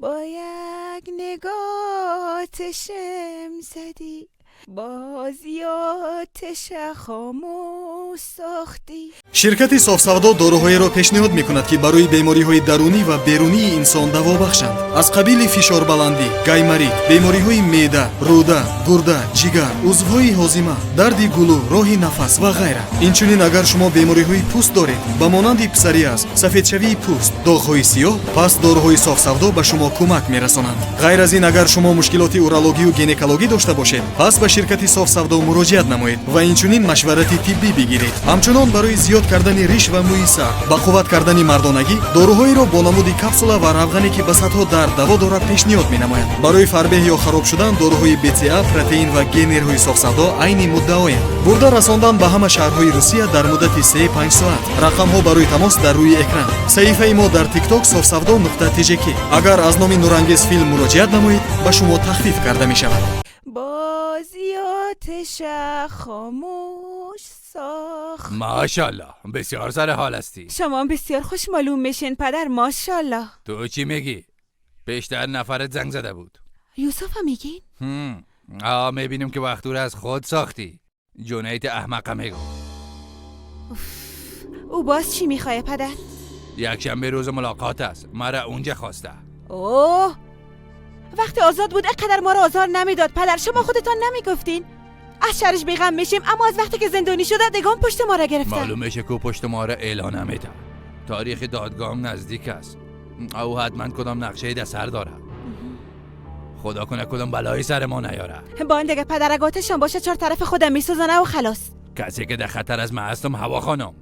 با یک نگاه آتشم زدی، بازی آتش خاموش ساختی. شرکت صاف‌سودا داروهایی را پیشنهاد می‌کند که برای بیماری‌های درونی و بیرونی انسان دوا بخشند، از قبیل فشار بلندی، گایماریت، بیماری‌های معده، روده، گرده، جگر، عضوهای هاضمه، درد گلو، راه نفس و غیره. اینچنین اگر شما بیماری‌های پوست دارید به مانند پسوریاز، سفیدشوی پوست، داغ‌های سیاه، پس داروهای صاف‌سودا به شما کمک می‌رسانند. غیر از این اگر شما مشکلات اورولوژی و گینکولوژی داشته باشید، پس به شرکت صاف‌سودا مراجعت نمایید و اینچنین مشورت طبی بگیرید. همچنان برای زیاد کردن ریش و موی سر، با قوت کردن مردانگی، داروهایی را با نمود کپسولا و روغنی که به صدها درد دوا دارد پیشنهاد می‌نماید. برای فربه یا خراب شدن داروهای BCA، پروتئین و گینرهای صاف‌سودا عین مدعایند. برده رساندن به همه شهرهای روسیه در مدت 3-5 ساعت. رقم ها برای تماس در روی اکران. صحیفه ما در تیک تاک صاف‌سودا.tjk. اگر از نام نورانگیز فیلم مراجعت نمایید به شما تخفیف کرده می شود. بازی آتش خاموش ساخت. ماشاءالله بسیار سر حال هستی. شما بسیار خوش معلوم میشین پدر، ماشاءالله. تو چی میگی؟ بیشتر نفرت زنگ زده بود. یوسف هم میگین؟ آه میبینیم که وقت رو از خود ساختی. جونیت احمقه میگو. او باز چی میخواه پدر؟ یک شنبه روز ملاقات است، مرا اونجا خواسته. اوه وقتی آزاد بود اقدر ما را آزار نمیداد پدر. شما خودتان نمیگفتین از شرش بیغم میشیم، اما از وقتی که زندانی شده دگان پشت ما را گرفته. معلوم میشه که پشت ما را اعلان نمیده. تاریخ دادگاه نزدیک است. او حتما کدام نقشه در سر داره. خدا کنه کدام بلایی سر ما نیاره. با این دیگه پدر اگه باشه چهار طرف خودم میسوزانه و خلاص. کسی که در خطر از من هستم هوا خانم.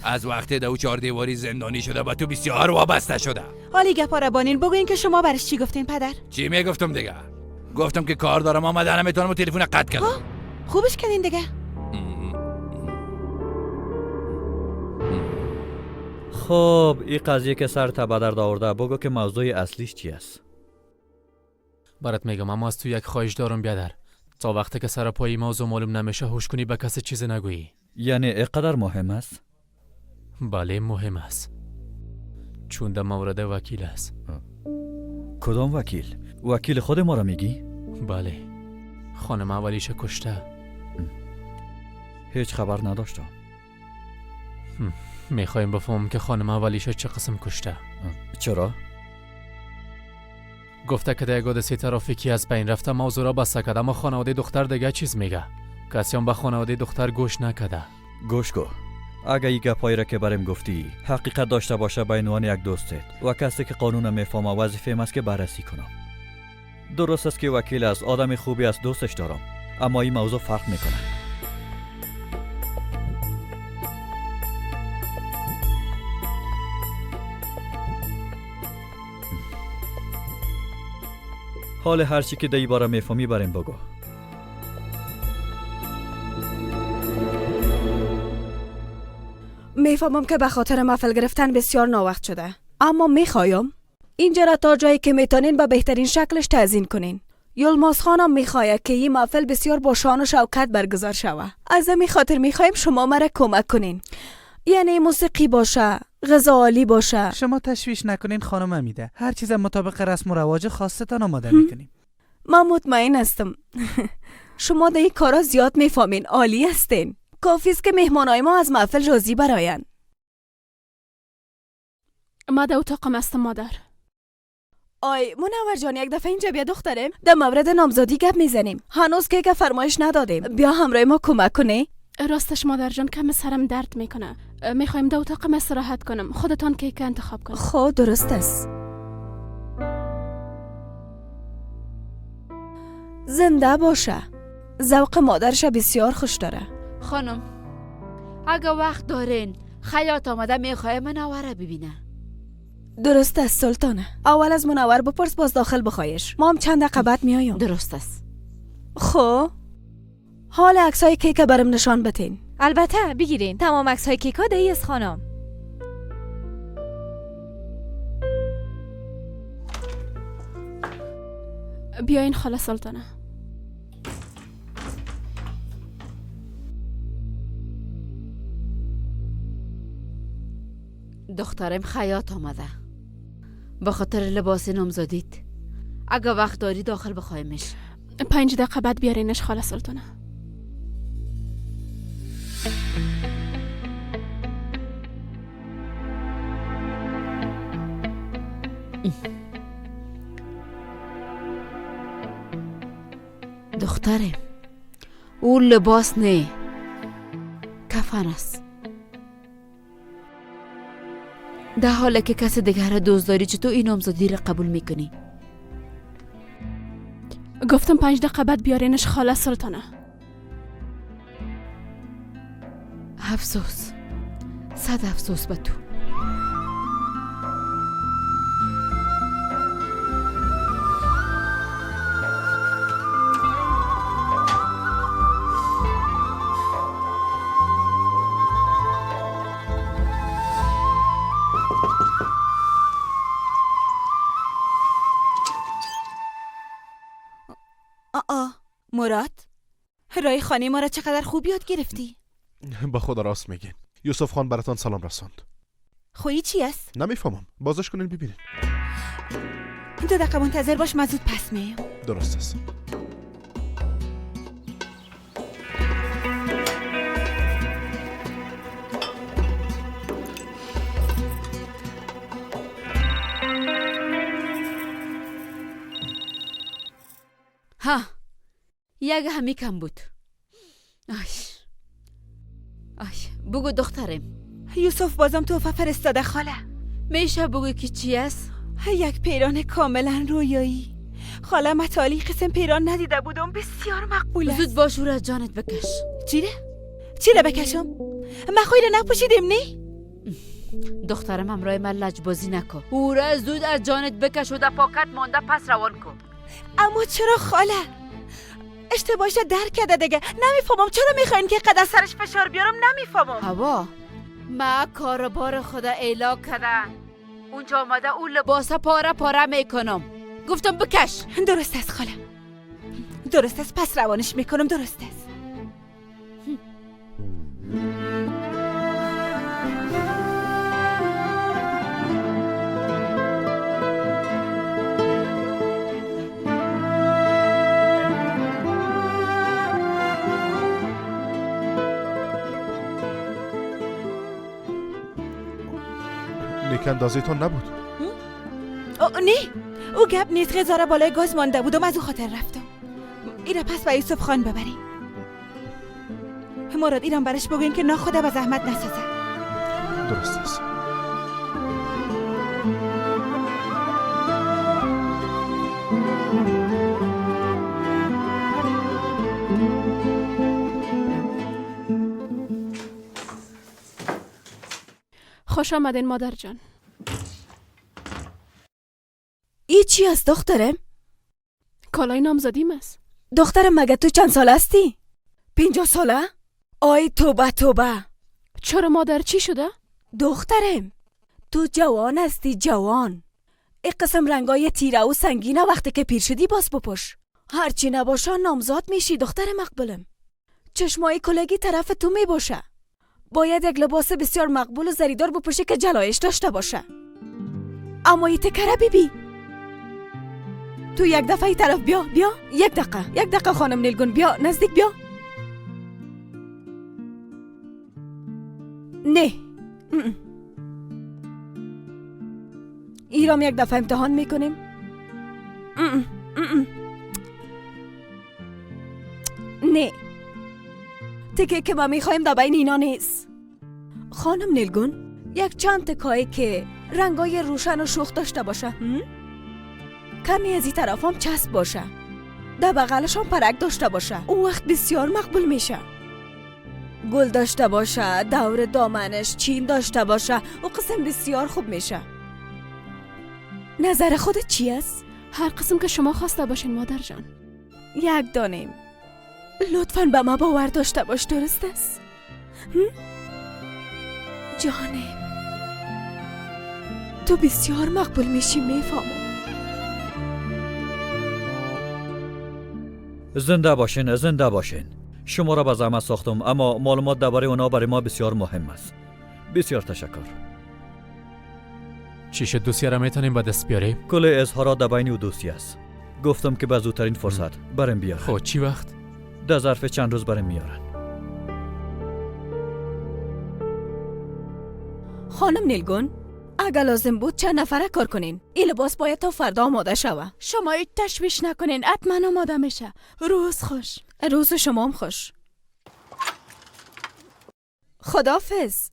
از وقتی دو چهار دیواری زندانی شده با تو بسیار وابسته شده. حالی گپا را بانین بگوین که شما برش چی گفتین پدر؟ چی میگفتم دیگه؟ گفتم که کار دارم آمده نمیتونم و تلفن قطع کردم. خوبش کردین دیگه. خب این قضیه که سر تا به درد آورده، بگو که موضوع اصلیش چی است؟ برات میگم، اما از تو یک خواهش دارم بیادر، تا وقتی که سر پای موضوع معلوم نمیشه هوش کنی به کسی چیزی نگویی. یعنی اینقدر مهم است؟ بله مهم است، چون در مورد وکیل است. کدام وکیل؟ وکیل خود ما را میگی؟ بله، خانم اولیش کشته. هیچ خبر نداشتم. میخوایم بفهمم که خانم اولیش چه قسم کشته. چرا؟ گفته که در حادثه ترافیکی از بین رفته، موضوع را بسته کرده، اما خانواده دختر دیگه چیز میگه. کسی هم به خانواده دختر گوش نکرده. گوش کو، اگه این گپایی را که بریم گفتی حقیقت داشته باشه، به عنوان یک دوستت و کسی که قانون میفهمه وظیفه‌م است که بررسی کنم. درست است که وکیل است، آدم خوبی است، دوستش دارم، اما این موضوع فرق میکنه. حال هرچی که دی باره میفهمی بریم بگو. میفهمم که به خاطر محفل گرفتن بسیار ناوقت شده، اما میخوایم اینجا را تا جایی که میتونین به بهترین شکلش تزیین کنین. یلماز خانم میخواید که این محفل بسیار با شان و شوکت برگزار شوه. از همین خاطر میخوایم شما مرا کمک کنین. یعنی موسیقی باشه، غذا عالی باشه. شما تشویش نکنین خانم امیده، هر چیز مطابق رسم و رواج خاصتان آماده میکنیم. من مطمئن هستم شما در این کارا زیاد میفهمین، عالی هستین. کافی است که مهمانای ما از محفل راضی براین. ما در اتاقم هستم مادر. آی منور جان یک دفعه اینجا بیا دخترم، در مورد نامزدی گپ میزنیم. هنوز کیک فرمایش ندادیم، بیا همراه ما کمک کنی. راستش مادر جان کم سرم درد میکنه، میخوایم در اتاقم استراحت کنم، خودتان کیک انتخاب کنید. خب درست است. زنده باشه، ذوق مادرش بسیار خوش داره. خانم اگه وقت دارین خیاط آمده میخواه منوره ببینه. درست است سلطانه، اول از منور بپرس باز داخل بخوایش، ما هم چند دقیقه بعد میایم. درست است. خب حال عکسای کیک برم نشان بتین. البته بگیرین، تمام عکسای کیک ها دهی از خانم. بیاین خاله سلطانه. دخترم خیاط آمده، به خاطر لباس نامزدیت. اگه وقت داری داخل بخوایمش. 5 دقیقه بعد بیارینش خاله سلطانه. دخترم او لباس نه، کفن است. در حالی که کس دیگر را دوست داری چطور این نامزدی را قبول میکنی؟ گفتم 5 دقیقه بعد بیارینش خاله سلطانه. افسوس، صد افسوس به تو. مراد، رای خانه ما را چقدر خوب یاد گرفتی؟ با خدا راست میگین. یوسف خان براتان سلام رساند. خویی چی است؟ نمیفهمم. بازش کنین ببینین. 2 دقیقه منتظر باش، من زود پس میام. درست است. ها، یک همی کم بود. آش آش، بگو دخترم. یوسف بازم توفه فرستاده خاله. میشه بگو که چی است؟ یک پیران کاملا رویایی. خاله متالی قسم پیران ندیده بودم، بسیار مقبول است. زود باش او را از جانت بکش. چی را بکشم؟ ما خوی را نپوشیدیم نی؟ دخترم همراه من لجبازی نکن. او را زود از جانت بکش و در پاکت مانده پس روان کن. اما چرا خاله؟ اشتباهش درک کرده دیگه. نمیفهمم چرا میخواین که قدر سرش فشار بیارم. نمیفهمم. هوا ما کاروبار خدا اعلا کرده. اونجا آمده اون لباسه پاره پاره میکنم. گفتم بکش. درست است خاله، درست است. پس روانش میکنم. درست است. اندازه تان نبود. نه، او گپ نیست. غذا را بالای گاز مانده بودم، از او خاطر رفتم. ایره پس به یوسف خان ببریم. مراد ایران برش بگوین که ناخوده به زحمت نسازه. درست است. خوش آمدین مادر جان. ای چی است دخترم؟ کالای نامزدیم است. دخترم مگه تو چند ساله هستی؟ 50 ساله؟ آی توبه توبه. چرا مادر چی شده؟ دخترم تو جوان هستی، جوان. ای قسم رنگای تیره و سنگینه وقتی که پیر شدی باز بپوش. هرچی نباشه نامزاد میشی دختر مقبولم. چشمای کلگی طرف تو میباشه. باید یک لباس بسیار مقبول و زریدار بپوشی که جلایش داشته باشه. اما ای تکره بی تو یک دفعه ای طرف بیا، بیا یک دقیقه، یک دقیقه خانم نیلگون بیا نزدیک بیا. نه ایرام یک دفعه امتحان میکنیم. نه تکه که ما میخوایم در بین اینا نیست. خانم نیلگون یک چند تکایی که رنگای روشن و شوخ داشته باشه، کمی از این طرف هم چسب باشه، در بغلش هم پرک داشته باشه، اون وقت بسیار مقبول میشه. گل داشته باشه، دور دامنش چین داشته باشه، او قسم بسیار خوب میشه. نظر خودت چی است؟ هر قسم که شما خواسته باشین مادر جان. یک دانیم. لطفاً به ما باور داشته باش، درست است؟ جانم تو بسیار مقبول میشی، میفهمم. زنده باشین، زنده باشین. شما را به زحمت ساختم، اما معلومات درباره اونا برای ما بسیار مهم است. بسیار تشکر. چی شد دوسیه را میتونیم به دست بیاریم؟ کل اظهارات در بین او دوسیه است. گفتم که به زودترین فرصت برم بیارن. خب چی وقت؟ در ظرف چند روز برم میارن. خانم نیلگون، اگر لازم بود چند نفره کار کنین. این لباس باید تا فردا آماده شوه. شما هیچ تشویش نکنین، حتما آماده میشه. روز خوش. روز شما هم خوش. خداحافظ.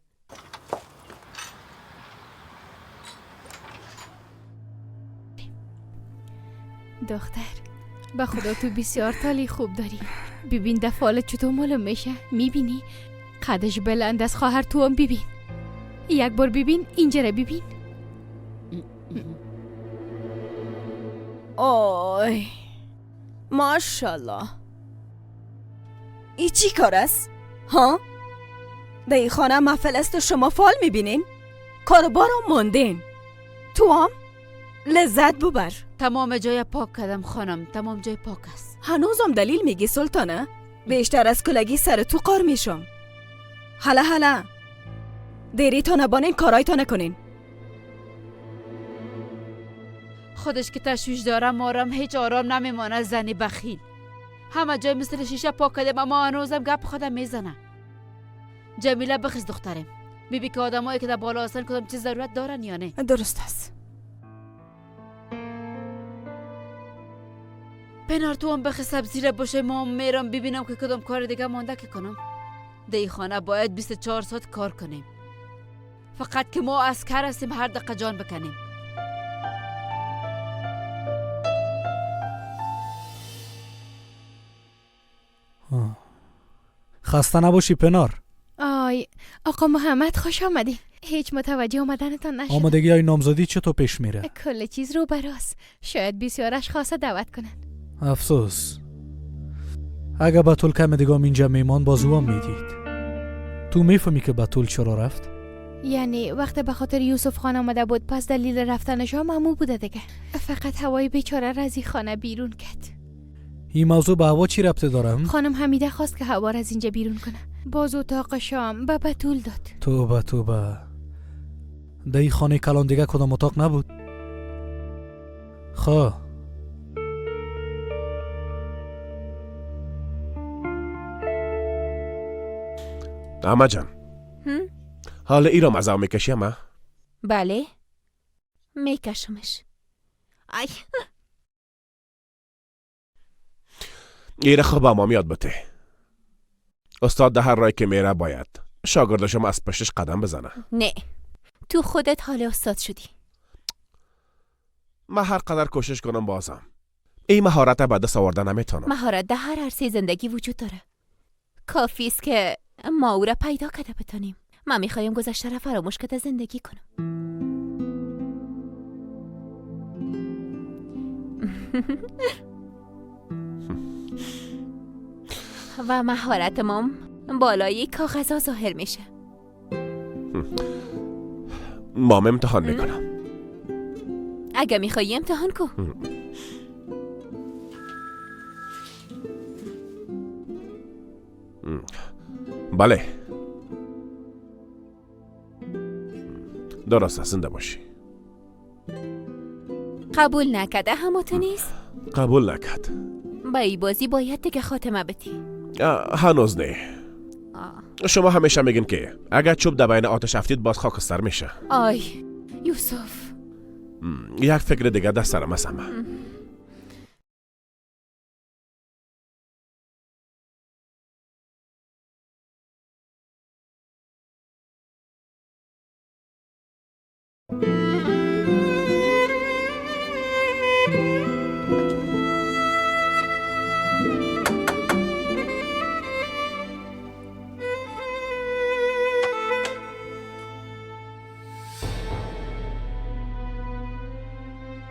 دختر، به خدا تو بسیار تالی خوب داری. ببین دفالت چطور معلوم میشه. میبینی قدش بلند از خواهر تو هم ببین. یک بار ببین، اینجا را ببین. آی ماشاءالله، ای چی کار است؟ ها؟ در این خانه محفل است و شما فال میبینین؟ کاروبارم ماندین. تو هم لذت ببر. تمام جای پاک کردم خانم، تمام جای پاک است. هنوزم دلیل میگی سلطانه؟ بیشتر از کلگی سر تو قار میشم. هلا هلا، دیری تا نبانین کارای تا نکنین. خودش که تشویش دارم آرام هیچ آرام نمیمانه. زنی بخیل، همه جای مثل شیشه پاک کردم اما هنوزم گپ خودم میزنه. جمیله بخیز دخترم، بیبی که آدمایی که در بالا هستن کدام چیز ضرورت دارن یا نه. درست است. پنار تو هم بخی سبزی را باشه، ما میرم ببینم که کدام کار دیگه مانده که کنم. در این خانه باید 24 ساعت کار کنیم. فقط که ما عسکر هستیم هر دقیقه جان بکنیم. خسته نباشی پنار. آی آقا محمد خوش آمدی. هیچ متوجه آمدنتان نشد. آمادگی های نامزدی چطور پیش میره؟ کل چیز رو براست. شاید بسیارش خواسته دعوت کنن. افسوس، اگه بتول کم دیگه اینجا میمان باز او هم میدید. تو میفهمی که بتول چرا رفت؟ یعنی وقت به خاطر یوسف خان آمده بود، پس دلیل رفتنش هم همو بوده دیگه. فقط هوای بیچاره را از این خانه بیرون کرد. این موضوع به هوا چی ربطه دارم؟ خانم حمیده خواست که هوا را از اینجا بیرون کنه. باز اتاق شام به بتول داد. توبه توبه، در این خانه کلان دیگه کدام اتاق نبود؟ خواه اما جان، حالا ای را مزه میکشی اما؟ بله میکشمش. ای ایره خوب اما یاد بده. استاد ده هر رای که میره باید شاگردشم از پشتش قدم بزنه. نه تو خودت حال استاد شدی. من هر قدر کوشش کنم بازم این مهارت به دست آورده نمیتونم. مهارت ده هر عرصه زندگی وجود داره. کافی است که ما او را پیدا کرده بتانیم. من میخوایم گذشته را فراموش کرده زندگی کنم. و مهارت مام بالای کاغذها ظاهر میشه. مام امتحان میکنم. اگه میخوایی امتحان کن. بله درست، زنده باشی. قبول نکرده همو تو نیست؟ قبول نکرد. با ای بازی باید دیگه خاتمه بدی. هنوز نه. شما همیشه میگین که اگر چوب در بین آتش افتید باز خاکستر میشه. آی یوسف، یک فکر دیگه دست سرم است.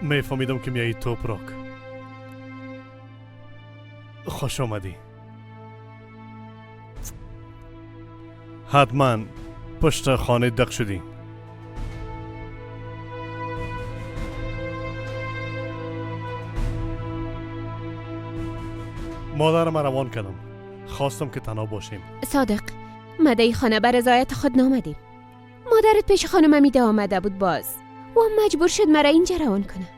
میفهمیدم که میایی توپراک. خوش آمدی. حتما پشت خانه دق شدی. مادرم روان کردم. خواستم که تنها باشیم. صادق، ما در خانه بر رضایت خود نامدیم. مادرت پیش خانم امیده آمده بود باز. او هم مجبور شد مرا اینجا روان کنه.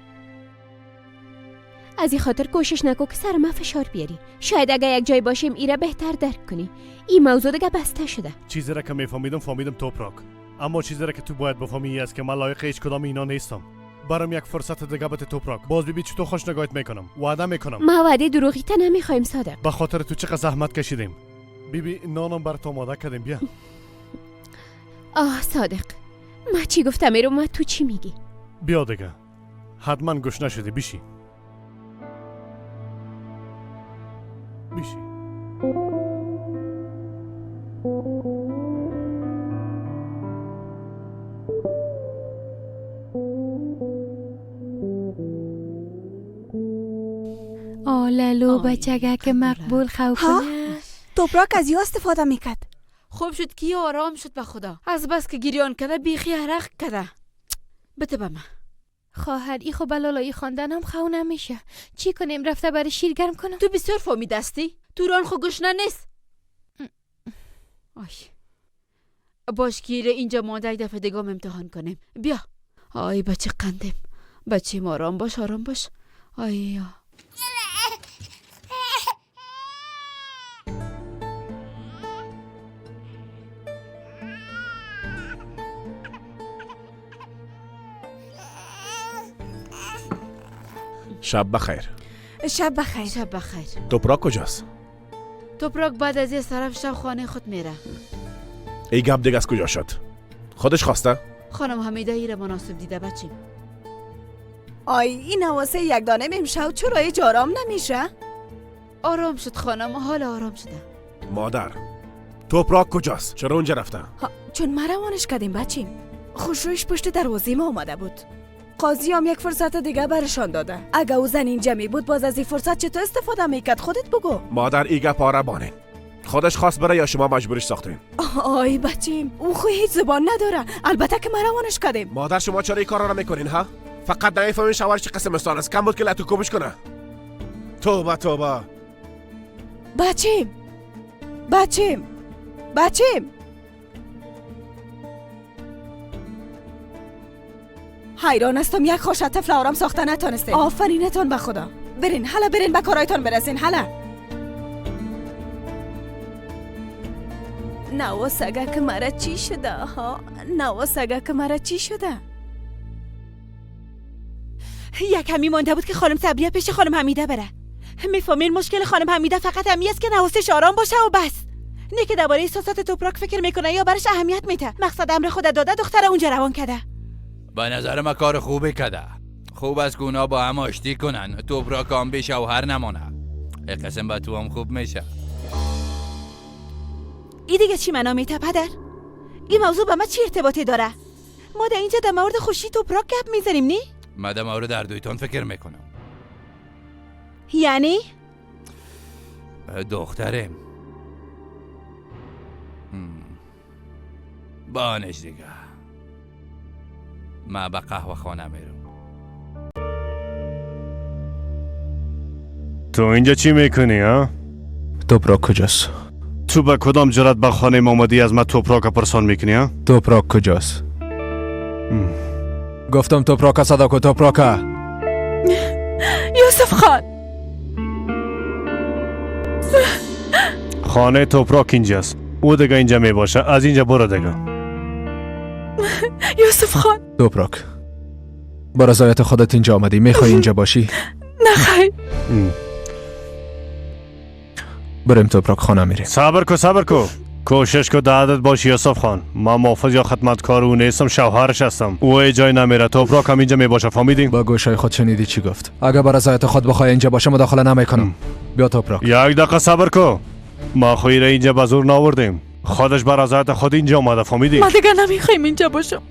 از این خاطر کوشش نکو که سر ما فشار بیاری. شاید اگه یک جای باشیم ایره بهتر درک کنی. این موضوع دیگه بسته شده. چیزی را که میفهمیدم فهمیدم توپراک، اما چیزی را که تو باید بفهمی این است که من لایق هیچ کدام اینا نیستم. برام یک فرصت دیگه بده توپراک، باز ببین چطور خوش نگاهت میکنم. وعده میکنم. ما وعده دروغی تا نمیخوایم صادق. به خاطر تو چقدر زحمت کشیدیم. بیبی نانم برات آماده کردیم، بیا. آه صادق، ما چی گفتم ایرو، ما تو چی میگی؟ بیا دیگه، حتما گوش نشدی. بیشی بیشی. آلالو بچگه که مقبول خو کنه. توپراک از یا استفاده میکرد. خوب شد که آرام شد به خدا. از بس که گریان کرده بیخی عرق کرده. بده به من. خواهر ای خو بلالایی خواندن هم خو نمیشه. چی کنیم؟ رفته برای شیر گرم کنم. تو بسیار فهمیده هستی. توران خو گشنه نیست. آی باش گیره اینجا مانده، یک دفعه دیگه امتحان کنیم. بیا. آی بچه قندم، بچه ما آرام باش، آرام باش. آی شب بخیر. شب بخیر. شب بخیر. توپراک کجاست؟ توپراک بعد از یه طرف شب خانه خود میره. ای گپ دیگه از کجا شد؟ خودش خواسته؟ خانم حمیده ای را مناسب دیده بچیم. آی این واسه یک دانه امشب چرا هیچ آرام نمیشه؟ آرام شد خانم، حال آرام شده. مادر، توپراک کجاست؟ چرا اونجا رفته؟ چون ما روانش کردیم بچیم. خوشرویش پشت دروازه ما آمده بود. قاضی هم یک فرصت دیگه برشان داده. اگه او زن اینجا می بود باز از این فرصت چطور استفاده میکرد؟ خودت بگو. مادر ای گپ آره بانه. خودش خواست بره یا شما مجبورش ساختین؟ آی بچیم، او خو هیچ زبان نداره. البته که ما روانش کردیم. مادر شما چرا این کارا را میکنین ها؟ فقط نمیفهمین شوهر چه قسم استان است. کم بود که لتو کوبش کنه. توبه توبه. بچیم بچیم بچیم. حیران هستم یک خوش طفل آرام ساخته نتانستین. آفرینتان به خدا. برین حالا، برین به کارایتان برسین. حالا نوا سگه که مرا چی شده ها؟ نوا سگه که مرا چی شده؟ یک همی مانده بود که خانم صبریه پیش خانم حمیده بره. میفهمین مشکل خانم حمیده فقط همی است که نواسش آرام باشه و بس. نه که درباره احساسات توپراک فکر میکنه یا برش اهمیت میده. مقصد امر خود داده دختر اونجا روان کرده. به نظر ما کار خوبی کده. خوب است که اونا با هم آشتی کنن. توپراک هم به شوهر نمانه. قسم به تو هم خوب میشه. ای دیگه چی معنا میته پدر؟ این موضوع به ما چی ارتباطی داره؟ ما در اینجا در مورد خوشی توپراک گپ میزنیم نی؟ ما در مورد هر دویتان فکر میکنم. یعنی؟ دخترم بانش دیگه. ما به قهوه خانه میرم. تو اینجا چی میکنی ها؟ توپراک کجاست؟ تو به کدام جرأت به خانه ما آمدی از ما توپراک پرسان میکنی ها؟ توپراک کجاست؟ گفتم توپراک صدا کو. توپراک. یوسف خان، خانه توپراک اینجاست. او دیگه اینجا میباشه. از اینجا برو دیگه. یوسف خان. توپراک، با رضایت خودت اینجا آمدی. میخوای اینجا باشی؟ نه خیر. بریم توپراک، خانه میریم. صبر کو صبر کو. کوشش کو دادت باشی یوسف خان. ما محافظ یا خدمتکار او نیستم، شوهرش هستم. او جای نمیره. توپراک هم اینجا میباشه. فهمیدی؟ با گوشای خود شنیدی چی گفت؟ اگه با رضایت خود بخوای اینجا باشه مداخله نمیکنم. بیا توپراک. یک دقیقه صبر کو. ما خو اینجا به زور نآوردیم. خودش بر رضایت خود اینجا آمده. فهمیدی؟ ما دیگه نمیخوایم اینجا باشم.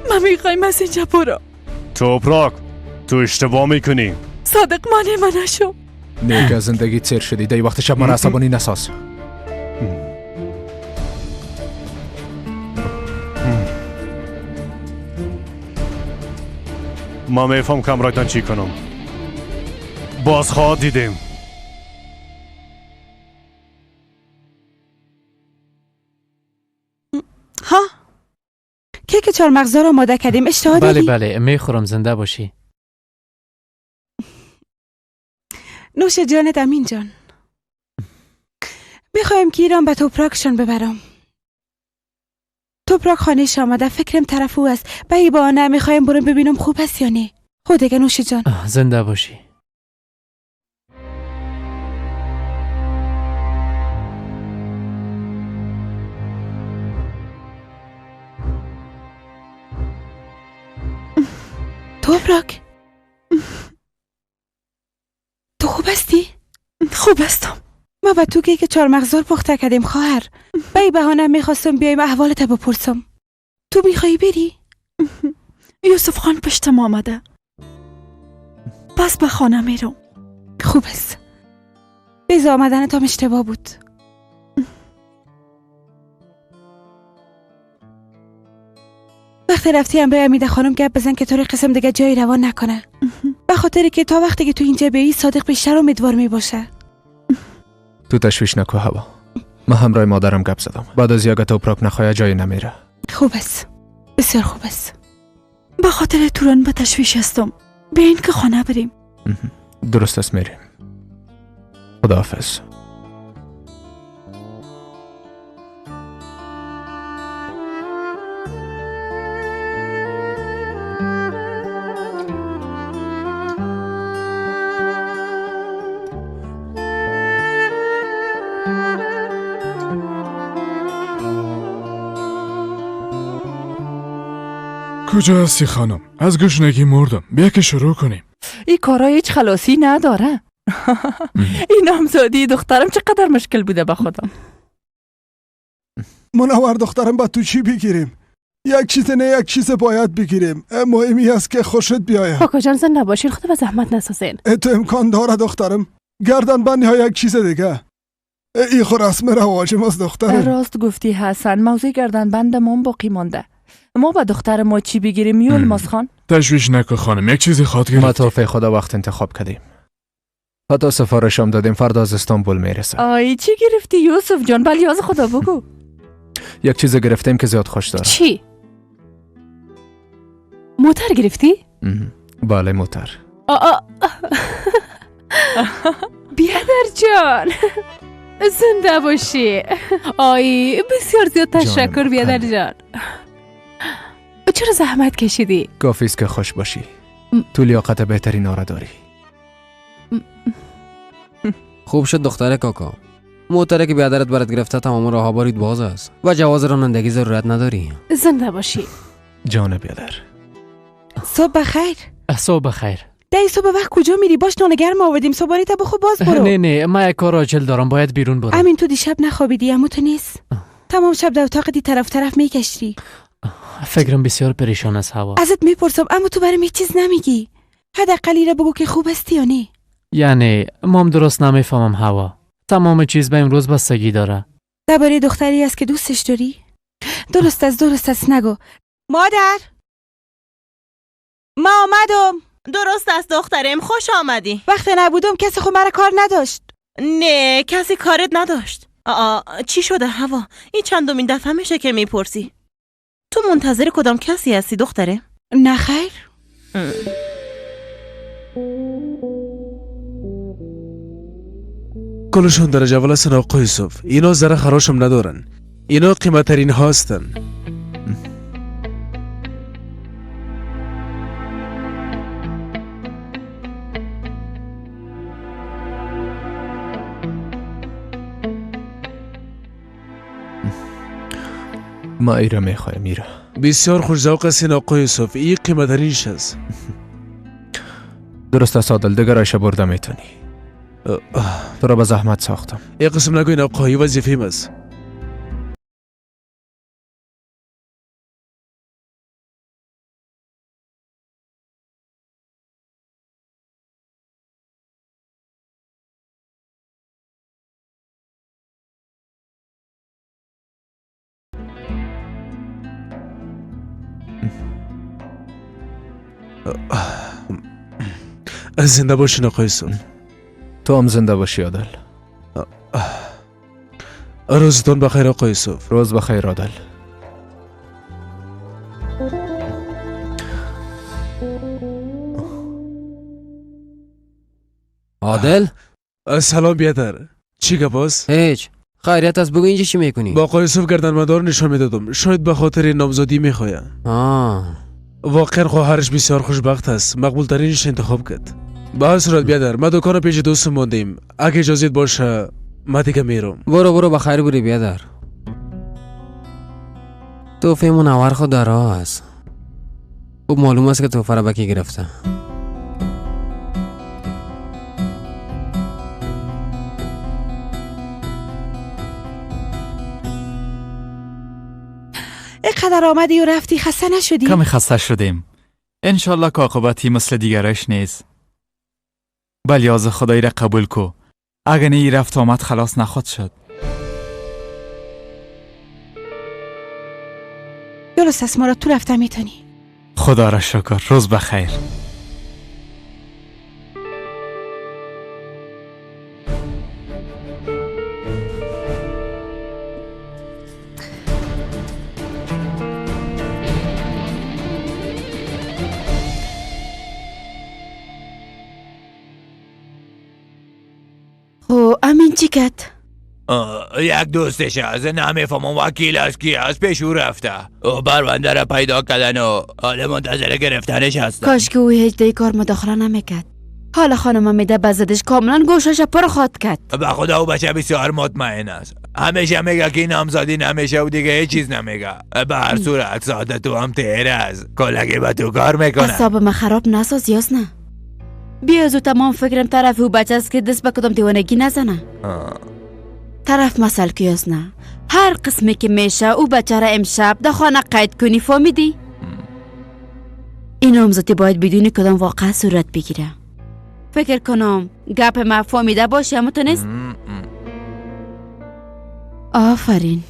ما میخوایم از اینجا برو. توپراک تو اشتباه میکنی. صادق مانع من نشو. نیک از زندگی تیر شدی. دی وقت شب من عصبانی نساز. ما میفهم که امرایتان چی کنم. باز خواهد دیدیم. ها کیک چهارمغزدار آماده کردیم، اشتها داری؟ بله بله میخورم، زنده باشی. نوش جانت امین جان. میخوایم که ایران به توپراکشان ببرم. توپراک خانهش آمده، فکرم طرف او است. به ای بهانه میخوایم برم ببینم خوب است یا نه. خود دیگه نوش جان. زنده باشی. توپراک تو خوب هستی؟ خوب هستم. ما با تو کیک چهارمغزدار پخته کردیم خواهر. به ای بهانه میخواستم بیایم احوالت بپرسم. تو میخوایی بری؟ یوسف خان پشتم آمده، پس به خانه میرم. خوب است. بیز آمدنت هم اشتباه بود. وقتی رفتی هم امیده خانم گپ بزن که طور قسم دیگه جایی روان نکنه. به خاطر که تا وقتی که تو اینجا بیایی صادق بیشتر امیدوار میباشه. تو تشویش نکو هوا. من همراه مادرم گپ زدم. بعد از یک توپراک نخواه جایی نمیره. خوب است، بسیار خوب است. به خاطر توران به تشویش هستم. بیاین که خانه بریم. درست است، میریم. خداحافظ. کجا هستی خانم؟ از گشنگی مردم. بیا که شروع کنیم. این کارا هیچ خلاصی نداره. این نامزادی دخترم چقدر مشکل بوده به خدا. منور دخترم با تو چی بگیریم؟ یک چیز نه یک چیز باید بگیریم. مهمی است که خوشت بیاید. کاکا جان زنده باشین، خدا به زحمت نسازین. تو امکان داره دخترم. گردن بندی ها یک چیز دیگه. ای خو رسم رواج ماست دخترم. راست گفتی حسن، موضوع گردن بند ما باقی مانده. ما با دختر ما چی بگیریم یولماز خان؟ تشویش نکن خانم، یک چیزی خواد گرفت. ما توفیق خدا وقت انتخاب کردیم. حتی سفارش هم دادیم، فردا از استانبول میرسه. آی چی گرفتی یوسف جان؟ بلی از خدا بگو. یک چیز گرفتیم که زیاد خوش داره. چی؟ موتر گرفتی؟ بله موتر. بیادر جان زنده باشی. آی بسیار زیاد تشکر بیادر جان. چرا زحمت کشیدی؟ کافی است که خوش باشی. تو لیاقت بهترین آره داری. خوب شد دختر کاکا. موتره که بیادرت برات گرفته تمام راه بارید باز است و جواز رانندگی ضرورت نداری. زنده باشی. جان بیادر. صبح بخیر. صبح بخیر. دی صبح وقت کجا میری؟ باش نان گرم آوردیم، صبحانه تا بخور باز برو. نه نه من یک کار عاجل دارم، باید بیرون برم. امین تو دیشب نخوابیدی؟ عمو تو نیست. تمام شب در اتاق دی طرف طرف میکشتی. فکرم بسیار پریشان از هوا. ازت میپرسم اما تو برام هیچ چیز نمیگی. حداقل ایره بگو که خوب هستی یا نه. یعنی مام درست نمیفهمم هوا. تمام چیز به امروز بستگی داره. درباره دختری است که دوستش داری؟ درست است درست است نگو. مادر ما آمدم. درست است دخترم، خوش آمدی. وقتی نبودم کسی خود مرا کار نداشت. نه کسی کارت نداشت. چی شده هوا؟ این چندمین دفعه میشه که میپرسی. تو منتظر کدام کسی هستی دختره؟ نه خیر. کلشون درجه اول هستن آقای یوسف. اینا ذره خراشم ندارن. اینا قیمترین هستن. ما ایره میخوایم ایره. بسیار خوش ذوق هستین آقای یوسف. این قیمترینش است. درست است عادل، دیگر ایشه برده میتونی. تو را به زحمت ساختم. ای قسم نگوین آقای، وظیفه‌م است. زنده باشین آقای یوسف. تو هم زنده باشی عادل. روزتان بخیر آقای یوسف. روز بخیر عادل. عادل؟ سلام بیادر. چی گپ است؟ هیچ. خیریت است، بگو اینجا چی میکنی؟ با آقای یوسف گردنبندار نشان میدادم. شاید به خاطر نامزدی میخواه. واقعا خواهرش بسیار خوشبخت است. مقبول ترینش انتخاب کرد. به هر صورت بیادر، ما دکان پیش دوست ماندیم. اگه اجازه باشه ما دیگه میرم. برو برو، بخیر بری بیادر. تحفه منور خود در راه است. خوب معلوم است که تحفه را به کی گرفته. اینقدر آمدی و رفتی، خسته نشدی؟ کمی خسته شدیم. انشالله که عاقبتی مثل دیگرش نیست. بلیاز خدایی را قبول کو. اگه نه رفت آمد خلاص نخواد شد. درست است مراد، تو رفته میتونی. خدا را شکر، روز بخیر. امین چی کرد؟ یک دوستش از نمیفهمم وکیل از کی از پیش او رفته. او پرونده را پیدا کردن و حالا منتظر گرفتنش هستن. کاش که او هیچ دی کار مداخله نمیکرد. حالا خانم امیده بزدش کاملا گوشش پر خواد کرد. به خدا او بچه بسیار مطمئن است. همیشه میگه که نامزدی نمیشه و دیگه هیچ چیز نمیگه. به هر صورت ساعت تو هم تیر است. کلگی به تو کار میکنه. اعصاب من خراب نساز یاس نه. بیا زو تمام فکرم طرف او بچه است که دست به کدام دیوانگی نزنه. طرف مسئله کیاس نه. هر قسمی که میشه او بچه را امشب در خانه قید کنی، فهمیدی؟ این نامزدی باید بدون کدام واقع صورت بگیره. فکر کنم گپ ما فهمیده باشی، اما تو نیست؟ آفرین.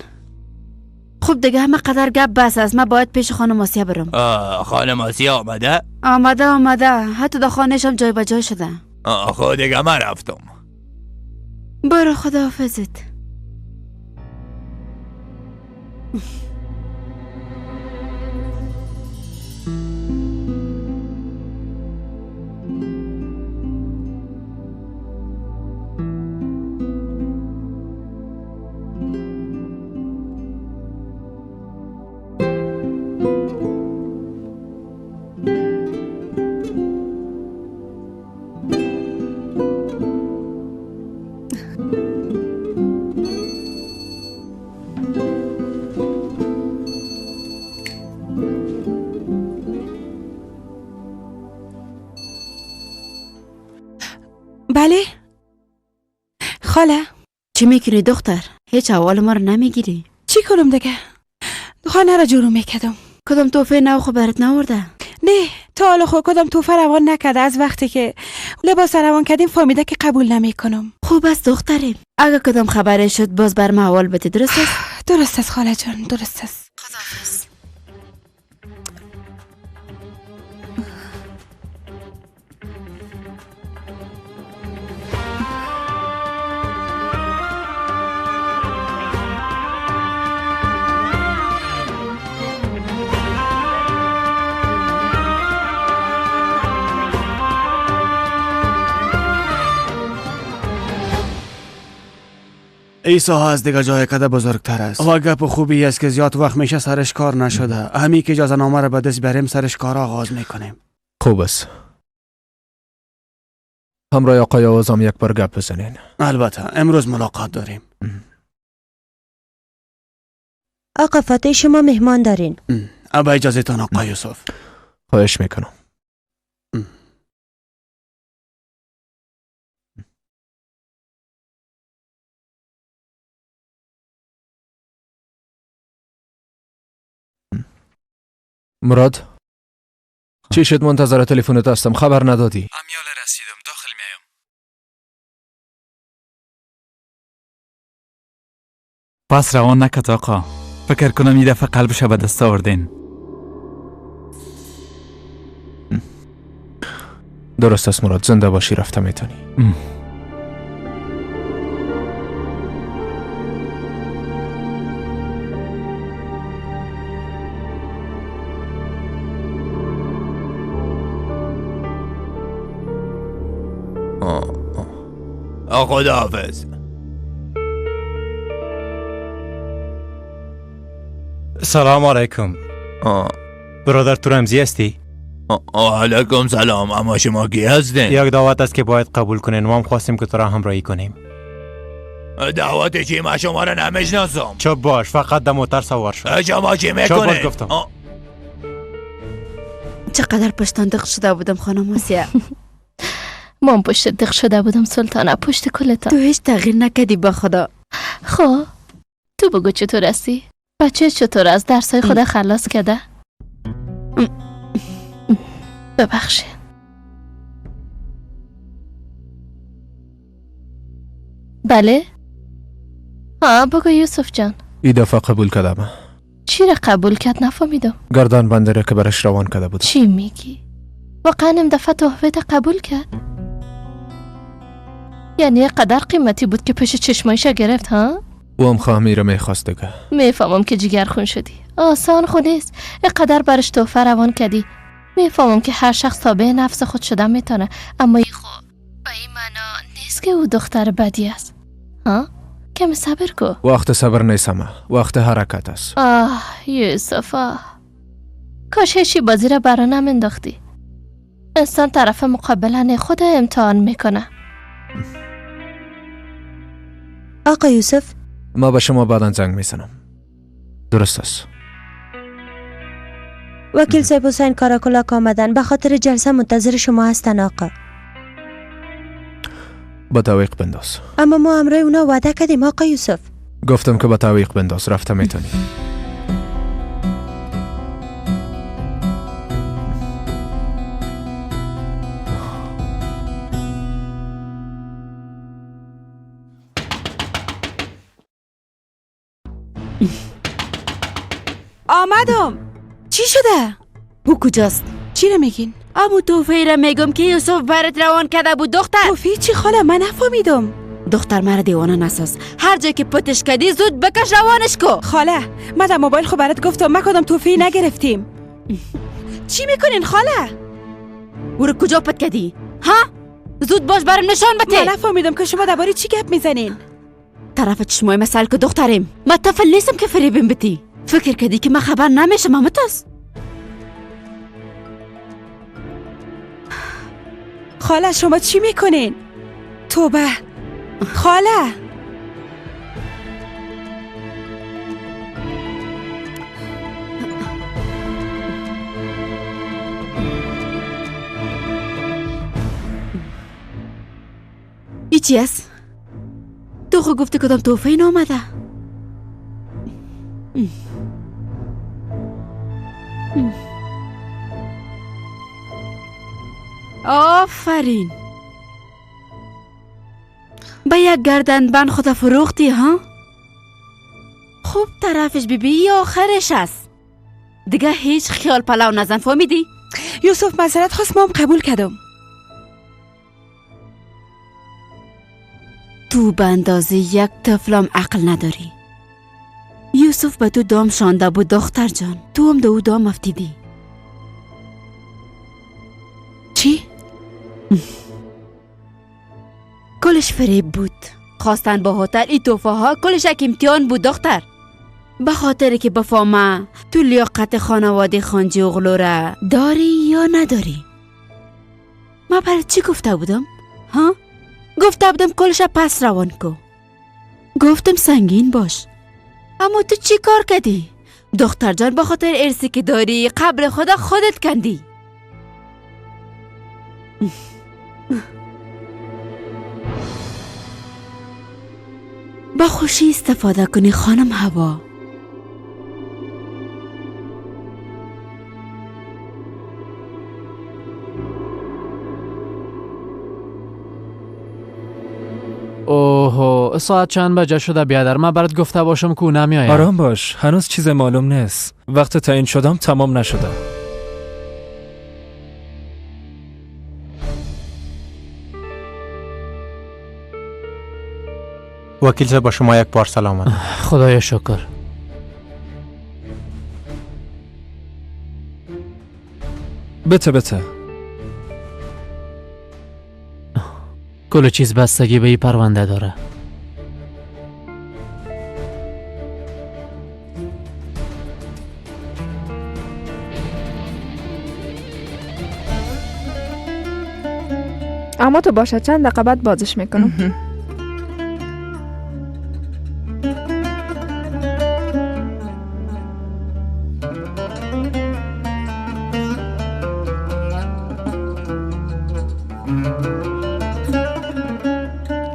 خب دیگه همه قدر گپ بس است. من باید پیش خانم آسیا برم. خانم آسیا آمده؟ آمده آمده، حتی در خانه‌ش هم جای به جای شده. خب دیگه من رفتم. برو خداحافظت. بله خاله. چی میکنی دختر؟ هیچ احوال ما رو نمیگیری. چی کنم دیگه؟ خانه را جورو میکردم. کدام توفه نو خو برات نورده؟ نه تا حالا خو کدام توفه روان نکرده. از وقتی که لباس روان کردیم فهمیده که قبول نمیکنم. خوب است دختریم، اگه کدام خبره شد باز بر ما احوال بده. درست است؟ درست است خاله جان، درست است. خداحافظ. ای ساحه از دیگه جای کده بزرگتر است و گپ خوبی است که زیاد وقت میشه سرش کار نشده. همی که اجازه نامه را به دست بریم سرش کار آغاز میکنیم. خوب است. همراه آقای آوازم یک بار گپ بزنین. البته امروز ملاقات داریم. آقا فاتح شما مهمان دارین. با اجازه تان آقا یوسف. خواهش میکنم. مراد چی شد؟ منتظر تلفنت هستم، خبر ندادی. امیال رسیدم، داخل میایم. پس روان نکت آقا. فکر کنم این دفعه قلبش به دست آوردین. درست است مراد، زنده باشی رفته میتونی. خداحافظ. سلام علیکم. برادر تو رمزی هستی؟ علیکم سلام. اما شما کی هستین؟ یک دعوت است که باید قبول کنین. ما هم خواستیم که تو را همراهی کنیم. دعوت چی؟ من شما را نمیشناسم. چپ باش، فقط در موتر سوار شو. شما چی میکنی؟ چپ باش گفتم. چقدر پشتان دق شده بودم خانم آسیا. من پشت دق شده بودم سلطانه، پشت کلتان. تو هیچ تغییر نکردی با خدا. خب تو بگو چطور هستی؟ بچه چطور از درسای خدا خلاص کرده؟ ببخشید. بله؟ ها بگو یوسف جان. این دفعه قبول کردم. چی را قبول کرد؟ نفهمیدم. گردن بنده را که برش روان کرده بودم. چی میگی؟ واقعا این دفعه تحفه قبول کرد؟ یعنی قدر قیمتی بود که پیش چشمایش گرفت ها؟ او هم خواهمی را میخواست دیگه. میفهمم که جگر خون شدی. آسان خو نیست. اینقدر برش تحفه روان کردی. میفهمم که هر شخص تابع نفس خود شده میتونه، اما این خو به این معنا نیست که او دختر بدی است. ها؟ کمی صبر کو. وقت صبر نیستم، وقت حرکت است. آه یوسف، کاش هیچی بازی را برا نمینداختی. انسان طرف مقابل خود امتحان میکنه. آقا یوسف، ما به شما بعدا زنگ میزنم. درست است. وکیل صاحب حسین کاراکولاک آمدن، به خاطر جلسه منتظر شما هستن آقا. با تعویق بنداز. اما ما همراه اونا وعده کردیم آقا یوسف. گفتم که با تعویق بنداز، رفته میتونی. آمدم. چی شده؟ او کجاست؟ چی رو میگین؟ امو توفی را میگم که یوسف برات روان کرده بود دختر. توفی چی خاله؟ من نفهمیدم. دختر مرا دیوانه نساز. هر جای که پتش کردی زود بکش روانش کو. خاله من در موبایل خو برات گفتم، ما کدام توفی نگرفتیم. چی میکنین خاله؟ او رو کجا پت کردی؟ ها؟ زود باش برم نشان بده. من نفهمیدم که شما درباره چی گپ میزنین. طرف چشمای مسئله که دخترم، من طفل نیستم که فریبم بدی. فکر کردی که من خبر نمیشم امتاز؟ خاله شما چی میکنین؟ توبه خاله. ای چی است؟ تو خو گفتی کدام توفه نامده. آفرین، به یک گردن بند خود فروختی ها؟ خوب طرفش ببی آخرش است دیگه. هیچ خیال پلو نزن، فهمیدی؟ یوسف معذرت خواست، ما هم قبول کردم. تو به اندازه یک طفلم عقل نداری. یوسف به تو دام شانده بود دختر جان، تو هم به او دام افتیدی. چی؟ کلش فریب بود. خواستن با هتل ای توفه ها کلش یک امتحان بود دختر. به خاطر که بفهمه تو لیاقت خانواده خانجی اغلو را داری یا نداری. من برای چی گفته بودم؟ ها؟ گفته بودم کلش پس روان کو. گفتم سنگین باش. اما تو چی کار کردی؟ دختر جان به خاطر ارسی که داری قبر خدا خودت کندی. با خوشی استفاده کنی خانم هوا. اوه ساعت چند بجه شده بیادر؟ من برات گفته باشم که او نمیآید. آرام باش، هنوز چیز معلوم نیست. وقت تعیین شدم تمام نشده. وکیل صاحب با شما یک بار سلامت. خدایا شکر. بته بته. کل چیز بستگی به این پرونده داره. اما تو باشه چند دقیقه بعد بازش میکنم.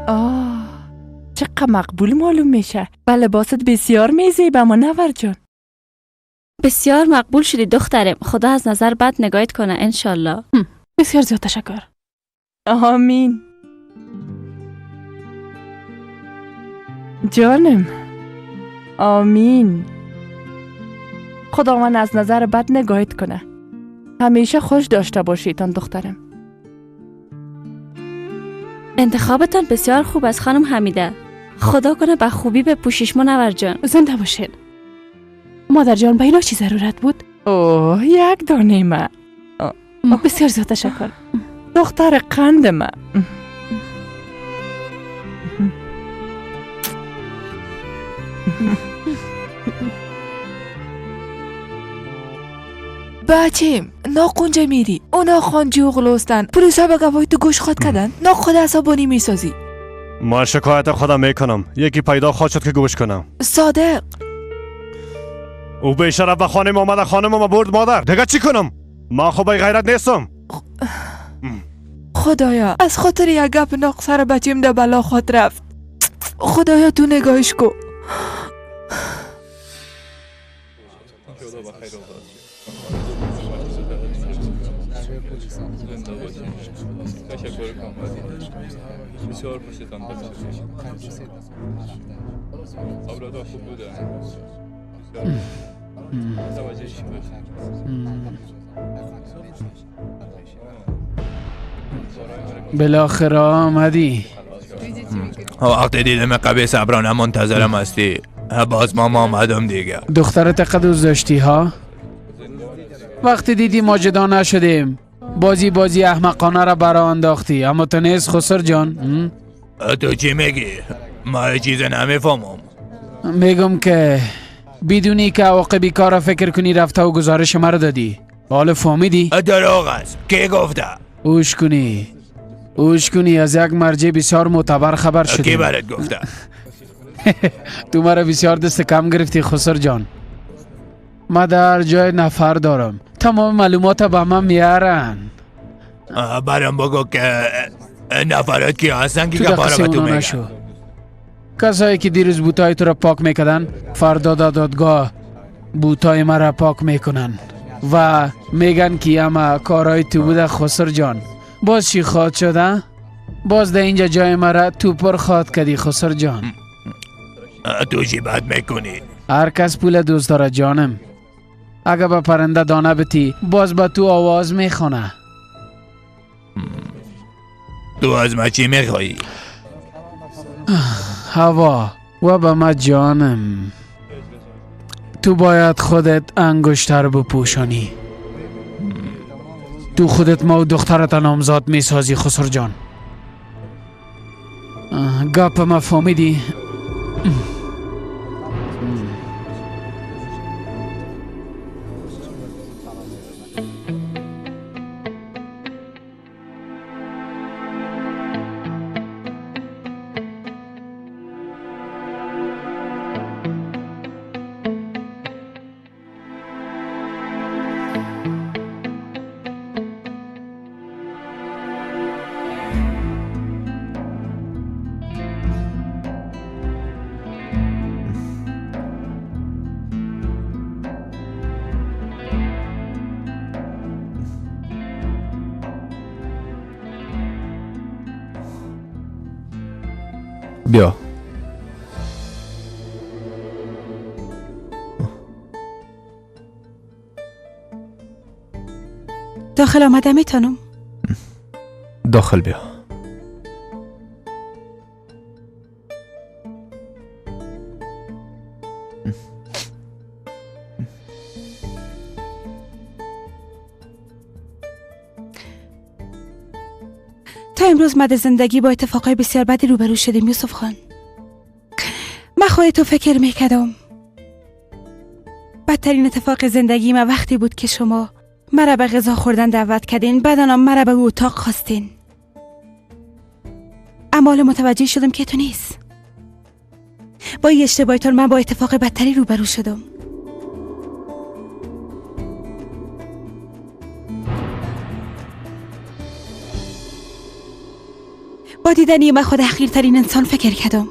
آه چقدر مقبول معلوم میشه. بله لباست بسیار میزیبه منور جان. بسیار مقبول شدی دخترم. خدا از نظر بد نگاهت کنه انشالله. بسیار زیاد تشکر. آمین. جانم آمین. خداوند از نظر بد نگاهت کنه. همیشه خوش داشته باشیتان دخترم. انتخابتان بسیار خوب است خانم حمیده. خدا کنه به خوبی بپوشیش منور جان. زنده باشین مادر جان. به اینا چی ضرورت بود؟ اوه یک دانه ما. بسیار زیاد تشکر. دختر قند ما. بچیم ناقونجا میری اونا خانجی و غلوستن پلیسا به گواهی تو گوش خواد کردن نا خود عصبانی میسازی. من شکایت خودم میکنم. یکی پیدا خواهد شد که گوش کنم. صادق او بیشرف به خانم آمده خانم ما برد مادر. دیگه چی کنم؟ من خب غیرت نیستم. خدایا از خاطر یک گپ ناق سر بچیم در بلا خود رفت. خدایا تو نگاهش کو. بالاخره آمدی. وقتی دیدم قبی صبرانه منتظرم هستی باز ما آمدم دیگه. دخترت قدوز داشتی ها؟ وقتی دیدی ما جدا نشدیم بازی احمقانه را برا انداختی. اما تو نیست خسر جان. تو چی میگی؟ ما چیز نمیفهمم. میگم که بدونی که عواقبی کار را فکر کنی رفته و گزارش مرا دادی. حالا فهمیدی؟ دروغ است. کی گفته؟ اوش کنی از یک مرجع بسیار معتبر خبر شدی. کی برات گفته؟ تو مرا بسیار دست کم گرفتی خسر جان. ما در جای نفر دارم. تمام معلومات به من میارن. برام بگو که نفرات کی هستن که گپارا به تو میگن. کسایی که دیروز بوتای تو را پاک میکردن فردا در دادگاه بوتای مرا پاک میکنن و میگن که اما کارهای تو بوده خسر جان. باز چی خواد شده؟ باز در اینجا جای مرا تو پر خواد کردی خسر جان. تو چی بد میکنی؟ هر کس پول دوست داره جانم. اگه به پرنده دانه بتی باز به تو آواز میخونه. تو از ما چی میخوایی؟ هوا و به ما جانم. تو باید خودت انگشتر بپوشانی. تو خودت ما و دخترت نامزاد میسازی خسر جان. گپ ما فهمیدی؟ بیا. داخل آمده میتونم؟ داخل بیا. تا تا امروز ما در زندگی با اتفاقای بسیار بدی روبرو شدیم یوسف خان. من خود تو فکر میکردم. بدترین اتفاق زندگی ما وقتی بود که شما مرا به غذا خوردن دعوت کردین، بعداً مرا به اتاق خواستین. اما حالا متوجه شدم که تو نیست. با این اشتباهتان من با اتفاق بدتری روبرو شدم. با دیدن من خود حقیرترین انسان فکر کردم.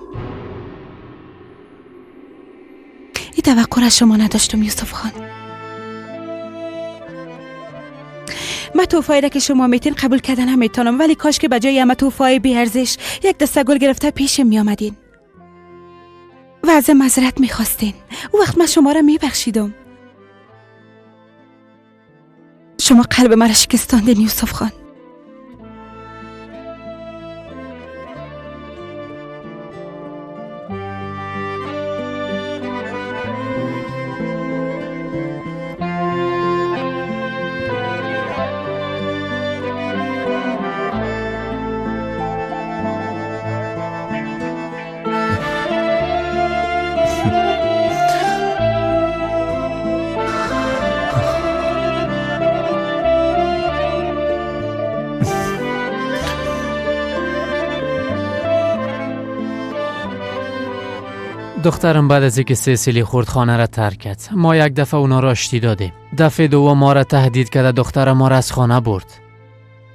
این توقع از شما نداشتم یوسف خان. من توفایی را که شما میتین قبول کردن هم میتونم، ولی کاش که به جای همه توفای بی ارزش یک دسته گل گرفته پیشم میآمدین و از معذرت میخواستین. او وقت من شما را میبخشیدم. شما قلب مرا شکستاندین یوسف خان. دخترم بعد از اینکه سیسیلی خورد خانه را ترک کرد. ما یک دفعه اونا را آشتی دادیم. دفعه دوم ما را تهدید کرد، دختر ما را از خانه برد.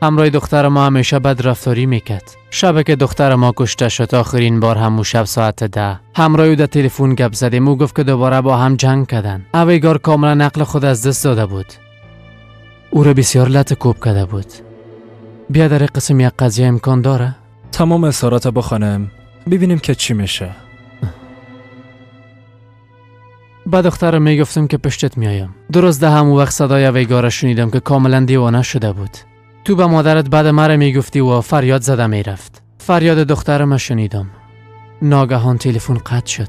همراه دختر ما همیشه بد رفتاری میکرد. شب که دختر ما کشته شد، آخرین بار همون شب ساعت 10 همراه او در تلفن گپ زدیم. او گفت که دوباره با هم جنگ کردن. اویگار کاملا عقل خود از دست داده بود. او را بسیار لط کوب کرده بود. بیا در قسم یک قضیه امکان داره؟ تمام اظهارات بخوانم ببینیم که چی میشه. به دخترم میگفتم که پشتت میایم. درست ده همون وقت صدای اویگار را شنیدم که کاملا دیوانه شده بود. تو به مادرت بعد مرا میگفتی و فریاد زده میرفت. فریاد دخترم شنیدم. ناگهان تلفن قطع شد.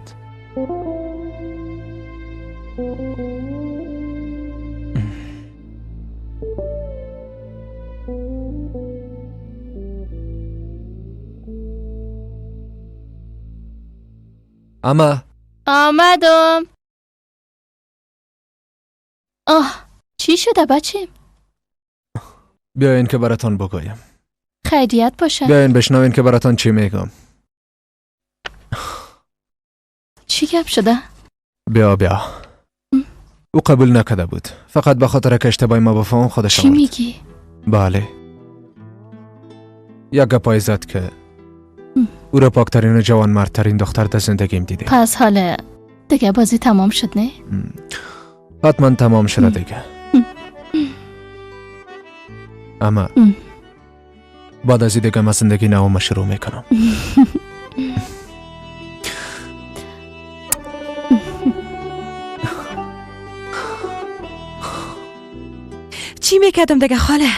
اما آمدم. آه، چی شده بچه؟ بیاین که براتان بگویم. خیریت باشه. بیاین بشنوین که براتان چی میگم. چی گپ شده؟ بیا بیا. او قبول نکرده بود. فقط به خاطر که اشتباه ما بفهم خودش آورد. چی میگی؟ بله. یک گپای زد که او را پاکترین و جوانمردترین دختر در زندگیم دیده. پس حالا دیگه بازی تمام شد نه؟ حتما تمام شده دیگه. اما بعد از دیگه من زندگی نوم شروع میکنم. چی میکردم دیگه خاله؟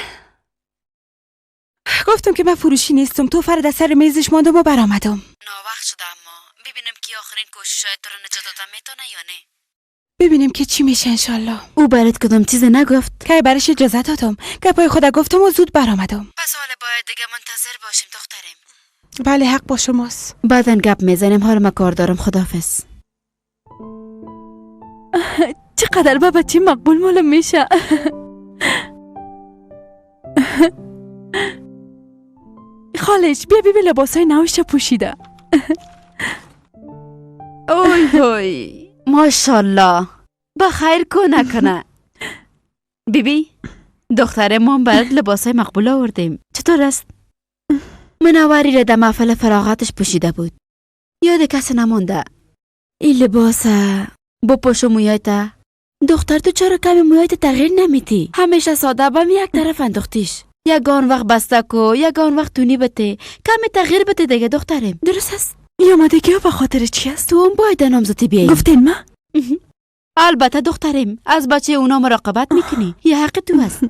گفتم که من فروشی نیستم. تو فرد از سر میزش ماندم و برآمدم. ناوقت شده، اما ببینم که آخرین کوشش تو رو نجات دادم میتونه یا نه. ببینیم که چی میشه انشالله. او برات کدام چیز نگفت؟ که برش اجازه دادم. گپای خدا گفتم و زود برآمدم. پس حالا باید دیگه منتظر باشیم دخترم. بله حق با شماست. بعدن گپ میزنیم، حالا ما کار دارم. خداحافظ. چقدر به بچه مقبول معلوم میشه. خالش بیا ببین لباسای نوش پوشیده. اوی اوی ماشاءالله، بخیر کنه کنه. بیبی دختر ما برات لباسای مقبول آوردیم. چطور است؟ منوری را در محفل فراغتش پوشیده بود. یاد کسی نمانده. این لباس با پشت مویایت. دختر تو چرا کمی مویایت تغییر نمیتی؟ همیشه ساده بام یک طرف انداختیش. یگان وقت بسته کو، یگان وقت تونی بته. کمی تغییر بده دیگه دخترم. درست است؟ این آمادگی ها به خاطر چی است؟ تو هم باید نامزدی بیایی. گفتین ما؟ البته دخترم، از بچه اونا مراقبت میکنی. یه حق تو است.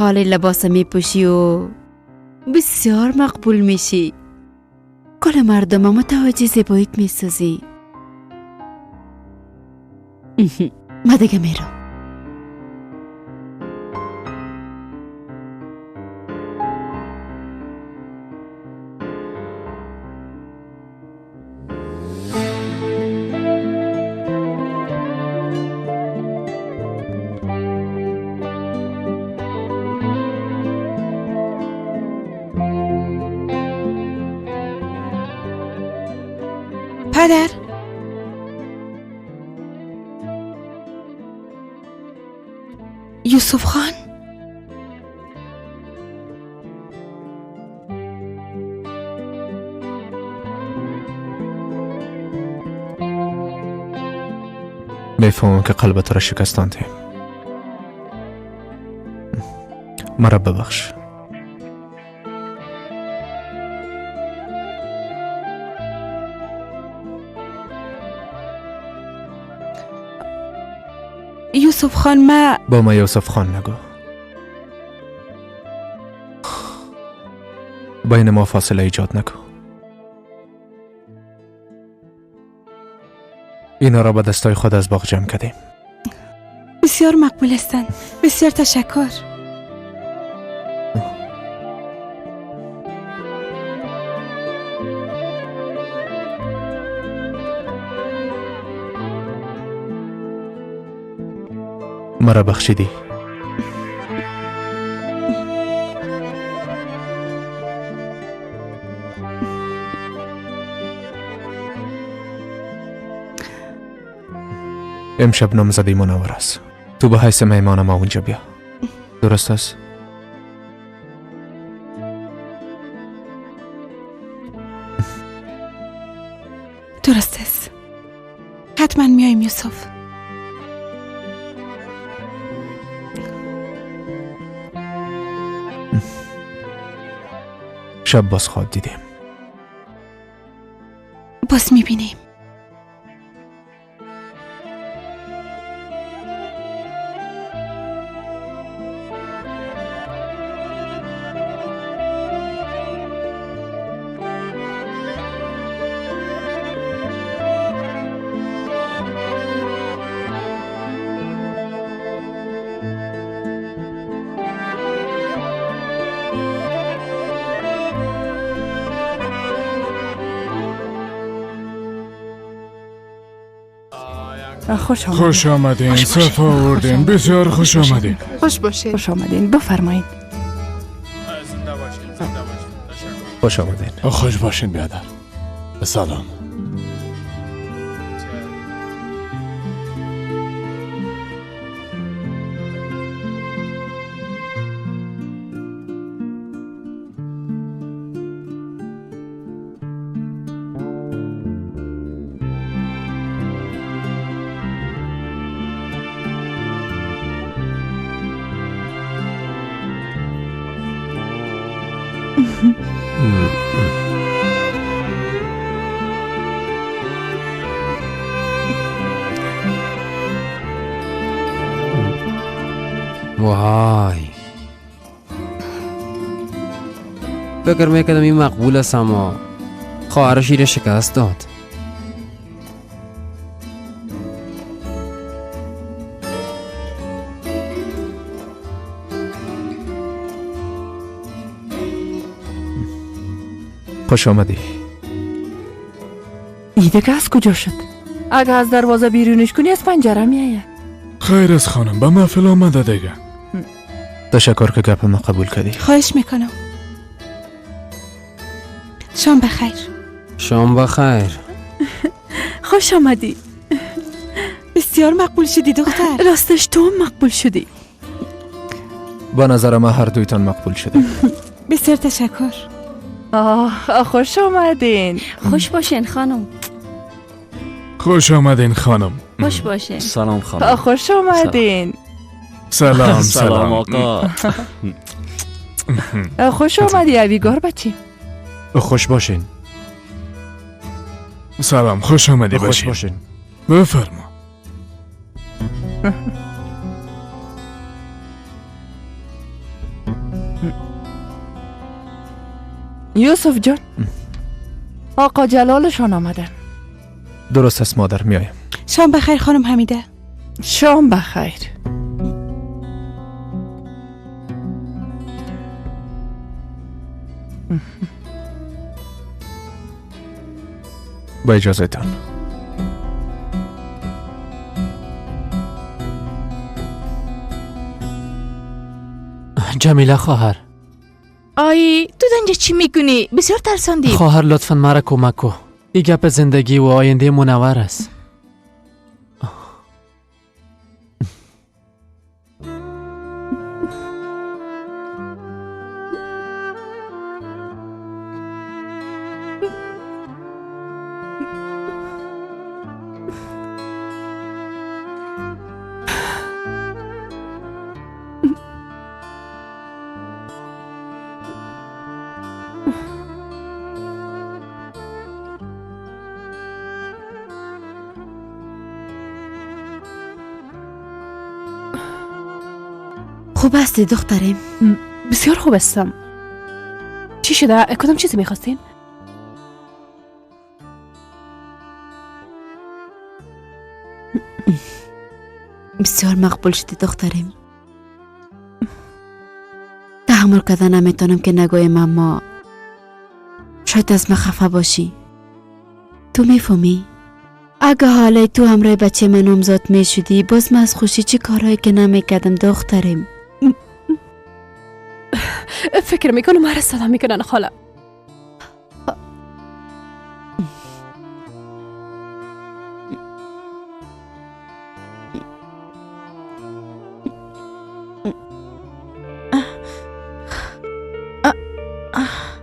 حال لباس میپوشی و بسیار مقبول میشی. کل مردم متوجه زیباییت میسازی. من دیگه میرم. پدر، یوسف خان، میفهمم که قلبت را شکستاندیم. مرا ببخش. یوسف خان، ما با ما یوسف خان نگو. بین ما فاصله ایجاد نکن. اینا را به دستای خود از باغ جمع کردیم. بسیار مقبول هستند. بسیار تشکر. مرا بخشیدی. امشب نامزدی منور است. تو به حیث مهمان ما اونجا بیا. درست است؟ درست است. حتما میایم یوسف. شب باز خواب دیدیم. باز میبینیم. خوش آمدین. خوش آمدین. صفا آوردین. بسیار خوش آمدین. خوش باشین. خوش آمدین. بفرمایید. خوش آمدین. خوش باشین بیادر. سلام. وای، فکر میکردم این مقبول است، اما خواهرش ایره شکست داد. خوش آمدی. ایده از کجا شد؟ اگه از دروازه بیرونش کنی از پنجره میایه. خیر از خانم، به محفل آمده دیگه. تشکر که گپ ما قبول کردی. خواهش میکنم. شام بخیر. شام بخیر. خوش آمدی. بسیار مقبول شدی دختر. راستش تو مقبول شدی. با نظر ما هر دویتان مقبول شدی. بسیار تشکر. آه، خوش آمدین. خوش باشین خانم. خوش آمدین خانم. خوش باشین. سلام خانم. خوش آمدین. سلام. سلام آقا. خوش آمدی اویگار بچی. خوش باشین. سلام، خوش آمدی باشین. خوش باشین. بفرما. یوسف جان، آقا جلالشان آمدن. درست است مادر، میایم. شام بخیر خانم حمیده. شام بخیر. با اجازه تان. جمیله خواهر. آی تو اینجا چی میکنی؟ بسیار ترساندی. خواهر لطفا مرا کمک کن. این گپ زندگی و آینده منور است. خوب هستی دخترم؟ بسیار خوب هستم. چی شده؟ کدام چیزی میخواستین؟ بسیار مقبول شدی دخترم. تحمل کردن نمیتونم که نگویم، اما شاید از من خفه باشی. تو میفهمی؟ اگه حاله تو همراه بچه من نامزاد میشدی، باز من از خوشی چه کارهایی که نمیکردم دخترم. فکر میکنم مرا صدا میکنن خاله.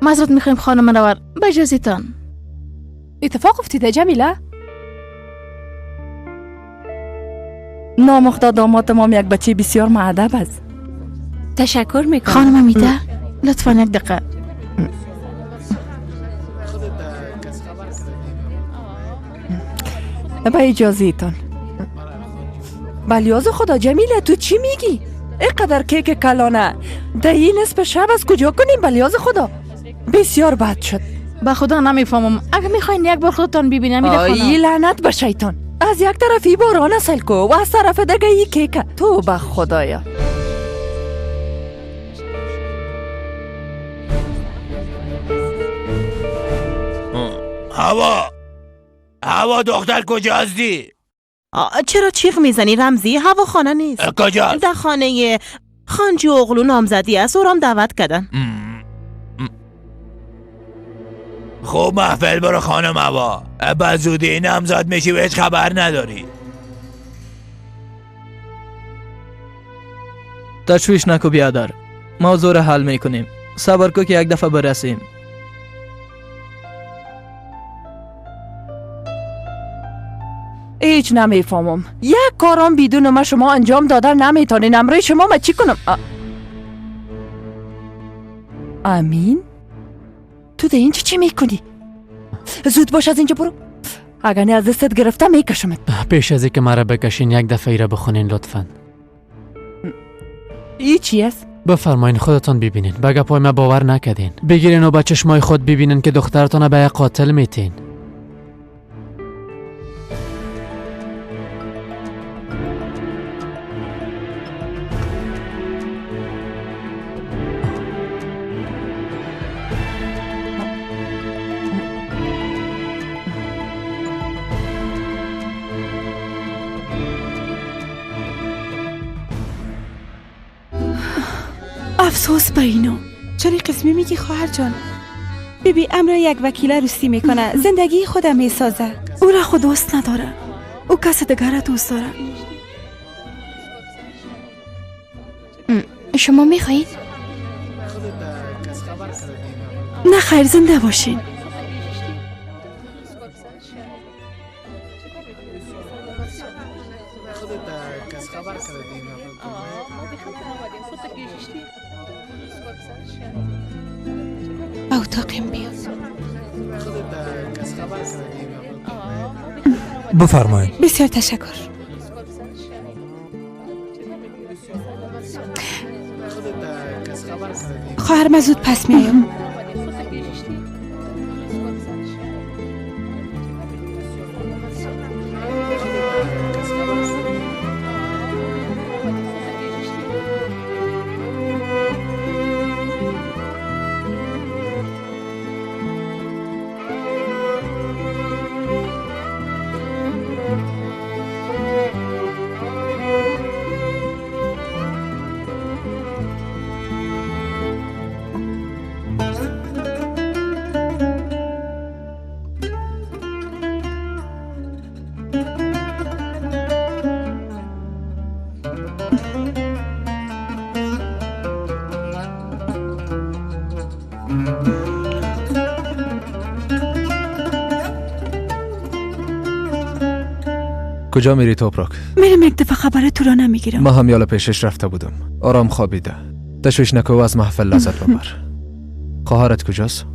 معذرت میخوایم خانم منور، به اجازهتان. اتفاق افتیده جمیله؟ نام خدا داماد ما یک بچه بسیار مؤدب است. تشکر میکنم. خانم حمیده لطفا یک دقیقه. به اجازه تان. بلیاز خدا جمیله تو چی میگی؟ اینقدر کیک کلانه در این نصف شب از کجا کنیم؟ بلیاز خدا بسیار بد شد. به خدا نمیفهمم. اگه میخواین یک بار خودتان ببینم. ای لعنت به شیطان. از یک طرف ای باران سلکو و از طرف دیگه ای کیک. تو به خدایا. هوا دختر کجا هستی؟ چرا چیغ میزنی رمزی؟ هوا خانه نیست. کجاست؟ در خانه خانجی اغلو نامزدی است، او رام دعوت کردن. خوب محفل برو خانم هوا. به زودی نامزد میشی و هیچ خبر نداری. تشویش نکو بیادر، موضوع را حل میکنیم. صبر کو که یک دفعه برسیم. هیچ نمیفهمم. یک کارم بدون ما شما انجام دادن نمیتونین. امروز شما ما چی کنم؟ امین تو ده اینجا چی میکنی؟ زود باش از اینجا برو، اگر نه از دستت گرفتم میکشمت. پیش از اینکه مرا بکشین یک دفعه ایره بخونین لطفا. ای چی است؟ بفرمایین خودتان ببینین. به گپای ما باور نکردین. بگیرین و با چشمای خود ببینین که دخترتان به یک قاتل میتین. افسوس به اینو. چرا قسمی میگی خواهر جان؟ بیبی امر یک وکیل روسی میکنه، زندگی خودم میسازه. او را خود دوست نداره، او کس دیگر را دوست داره. شما میخواهید؟ نه خیر، زنده باشین. به اتاقیم بیا. بفرمایید. بسیار تشکر. خواهر من زود پس میایم. کجا میری توپراک؟ میرم یک دفعه خبر تو را نمیگیرم. ما هم یالا پیشش رفته بودم. آرام خوابیده. تشویش نکو و از محفل لذت ببر. خواهرت کجاست؟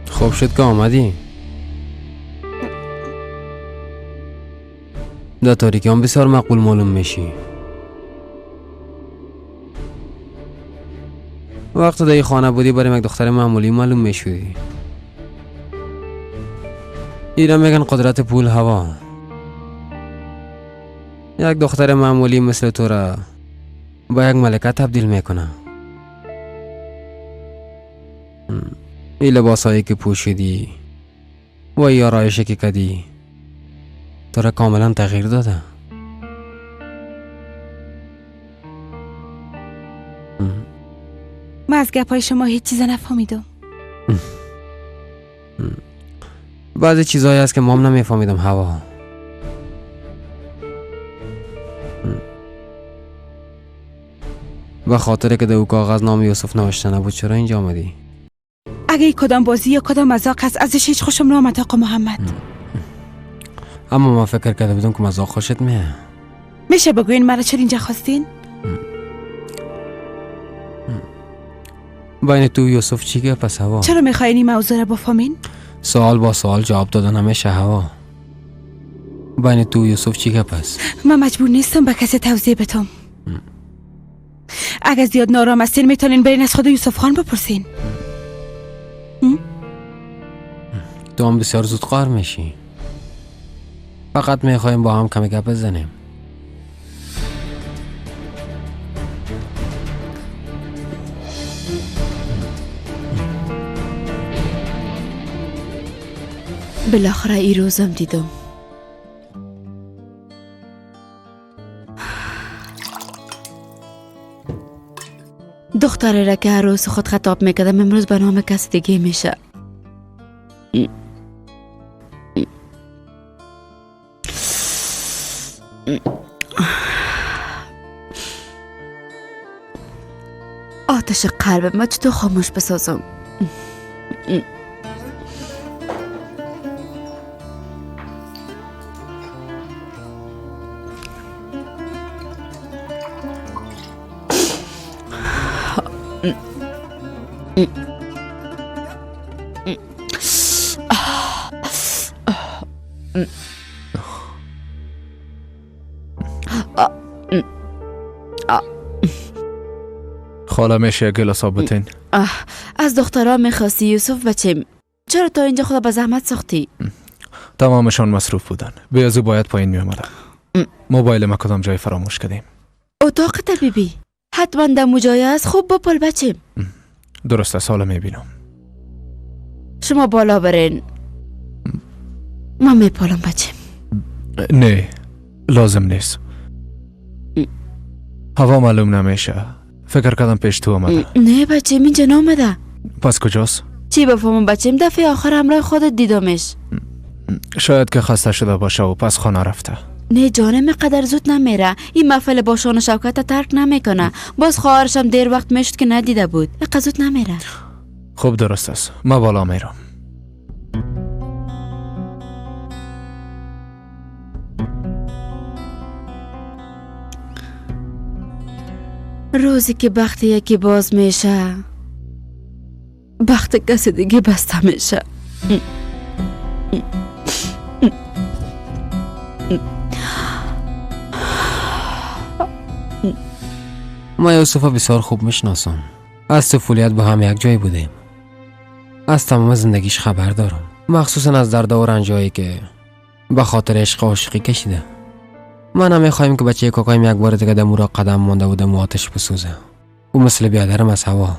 خوب شد که آمدی. در تاریکی هم بسیار مقبول معلوم میشی. وقتی در خانه بودی برای یک دختر معمولی معلوم میشدی. اینا میگن قدرت پول هوا. یک دختر معمولی مثل تو را با یک ملکه تبدیل میکنه. این لباس هایی که پوشیدی و این آرایشی که کدی تو را کاملا تغییر داده. من از گپای شما هیچ چیز نفهمیدم. بعضی چیزهایی هست که مام نمیفهمیدم هوا. به خاطر که در او کاغذ نام یوسف نوشته نبود چرا اینجا آمدی؟ اگه کدام بازی یا کدام مذاق هست ازش هیچ خوشم نامد آقا محمد. اما من فکر کرده بودم که مذاق خوشت میه. میشه بگوین مرا چرا اینجا خواستین؟ بین تو یوسف چی گپ است هوا؟ چرا میخواین این موضوع را بفهمین؟ سوال با سوال جواب دادن نمیشه هوا. بین تو یوسف چی گپ است؟ من مجبور نیستم به کسی توضیح بدم. اگه زیاد نارام هستین میتونین برین از خود یوسف خان بپرسین. تو هم بسیار زود قهر میشی. فقط میخوایم با هم کمی گپ بزنیم. بالاخره ای روزم دیدم. دختری را که هر روز خود خطاب میکردم امروز به نام کس دیگه میشه. آتش قلب ما چطور خاموش بسازم؟ خاله میشه گلاس آب بتین؟ از دخترها میخواستی یوسف بچیم، چرا تا اینجا خدا به زحمت ساختی؟ تمامشان مصروف بودن. بیازو باید پایین میامدن. موبایل ما کدام جای فراموش کردیم؟ اتاق طبیبی حتما در مجای است. خوب بپل بچیم. درست است، حالا میبینم. شما بالا برین، من میپالم بچیم. نه لازم نیست. هوا معلوم نمیشه. فکر کردم پیش تو آمده. نه بچیم اینجا نامده. پس کجاست؟ چی بفهمم بچیم؟ دفعه آخر همراه خودت دیدمش. شاید که خسته شده باشه و پس خانه رفته. نه جانم قدر زود نمیره. این محفل با شان و شوکت ترک نمیکنه. باز خواهرش هم دیر وقت میشد که ندیده بود. اینقدر زود نمیره. خوب درست است، من بالا میرم. روزی که بخت یکی باز میشه بخت کسی دیگه بسته میشه. ما یوسف بسیار خوب میشناسم. از طفولیت با هم یک جای بودیم. از تمام زندگیش خبر دارم، مخصوصا از درد و رنجایی که به خاطر عشق و عاشقی کشیده. ما نمیخوایم که بچه کاکایم یک بار دیگه دمو را قدم مانده و دمو آتش بسوزه. او مثل بیادرم از هوا.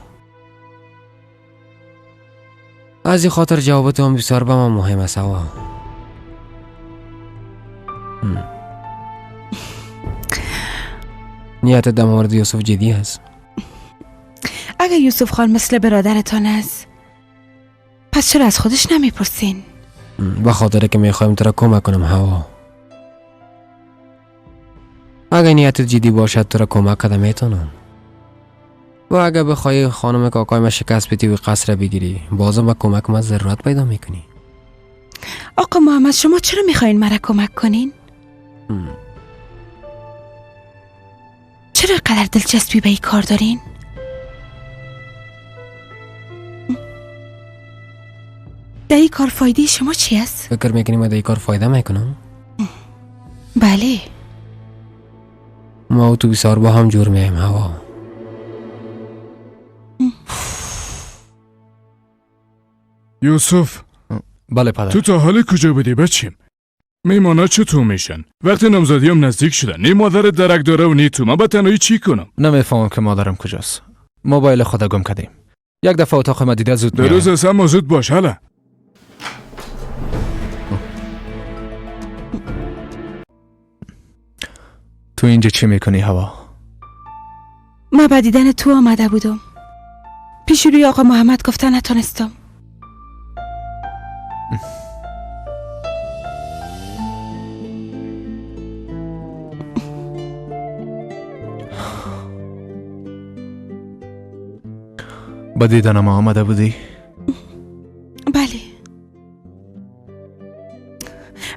از این خاطر جواب تو هم بسیار به من مهم است هوا. نیت در مورد یوسف جدی هست؟ اگر یوسف خان مثل برادرتان است پس چرا از خودش نمیپرسین؟ به خاطر که میخوایم تو را کمک کنم هوا. اگر نیت جدی باشد تو را کمک کرده میتونم. و اگر بخوای خانم کاکای ما شکست بدی و قصر بگیری بازم به کمک ما ضرورت پیدا میکنی. آقا محمد شما چرا میخواین مرا کمک کنین؟ چرا قدر دلچسپی به این کار دارین؟ در این کار فایده شما چی است؟ فکر میکنی من در این کار فایده میکنم؟ بله. ما و تو بسیار با هم جور میم هوا. یوسف. بله پدر. تو تا حال کجا بودی بچیم؟ میمانا چطور میشن؟ وقتی نامزدی هم نزدیک شدن نی مادر درک داره و نی تو. من با تنهایی چی کنم؟ نمیفهمم که مادرم کجاست. موبایل خود گم کردیم. یک دفعه اتاق ما دیده زود میایم. درست است اما زود باش. حالا تو اینجا چی میکنی هوا؟ من به دیدن تو آمده بودم. پیش روی آقا محمد گفته نتونستم. به دیدن ما آمده بودی؟ بله.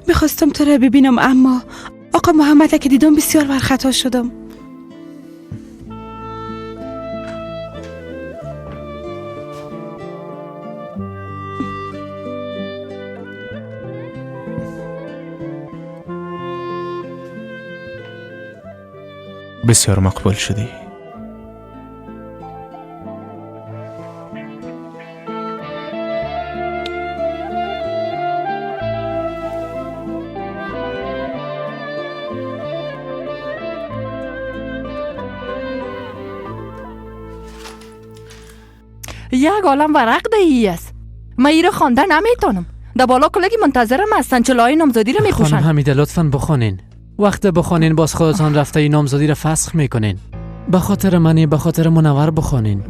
میخواستم تو را ببینم اما آقا محمد که دیدم بسیار برخطا شدم. بسیار مقبول شدی. یک عالم ورق ده است. من ایره خوانده نمیتونم. در بالا کلگی منتظرم هستن چه لای نامزدی رو میپوشن. خانم حمیده لطفاً بخوانین. وقت بخوانین باز خودتان رفته این نامزدی رو فسخ میکنین. به خاطر منی، به خاطر منور بخوانین.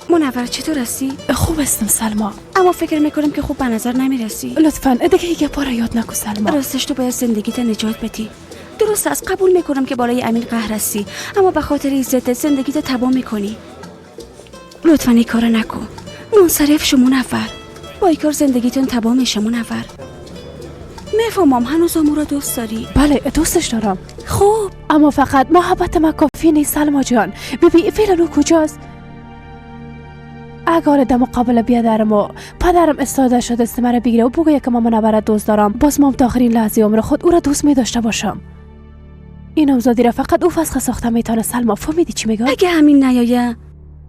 منور چطور هستی؟ خوب هستم سلما. اما فکر میکنم که خوب به نظر نمیرسی. لطفاً دیگه یک گپا را یاد نکن سلما. راستش تو باید زندگیت نجات بدی. درست است قبول میکنم که بالای امین قهر هستی، اما به خاطر عزتت زندگیت تباه میکنی. لطفاً این کارو نکن. منصرف شو منور. با این کار زندگیتون تباه میشه منور. میفهمم هنوز امو را دوست داری. بله دوستش دارم. خب اما فقط محبت من کافی نیست سلما جان. ببین فعلا او کجاست؟ اگر در مقابل بیادرم و پدرم استاده شده دست مرا بگیره و بگویه که من منور دوست دارم، باز مام تا آخرین لحظه عمر خود او را دوست می داشته باشم. این نامزدی را فقط او فسخ ساخته میتونه سلما. فهمیدی چی میگم؟ اگه همین نیایه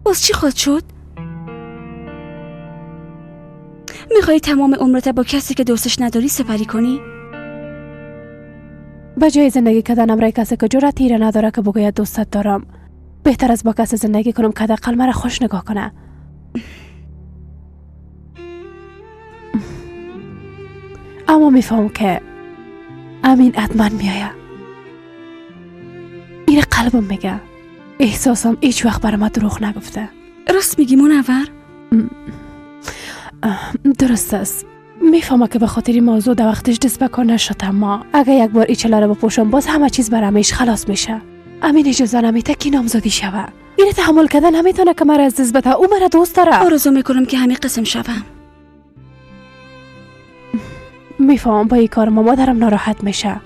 باز چی خواهد شد؟ میخوای تمام عمرت با کسی که دوستش نداری سپری کنی؟ به جای زندگی کردن امرای کسی که جرأت ایره نداره که بگوید دوستت دارم، بهتر از با کسی زندگی کنم که حداقل مرا خوش نگاه کنه. اما میفهم که امین حتما میآید. این قلبم میگه. احساسم هیچ وقت برای ما دروغ نگفته. راست میگی منور؟ درست است. میفهمم که به خاطر این موضوع در وقتش دست به کار نشد، اما اگه یک بار ایچلا رو بپوشم باز همه چیز برای همیش خلاص میشه. امین اجازه نمیده که نامزدی شوه. اینو تحمل کردن نمیتونه که مرا از دست بده. او مرا دوست داره. آرزو میکنم که همه قسم شوم. میفهمم با این کار ما مادرم ناراحت میشه.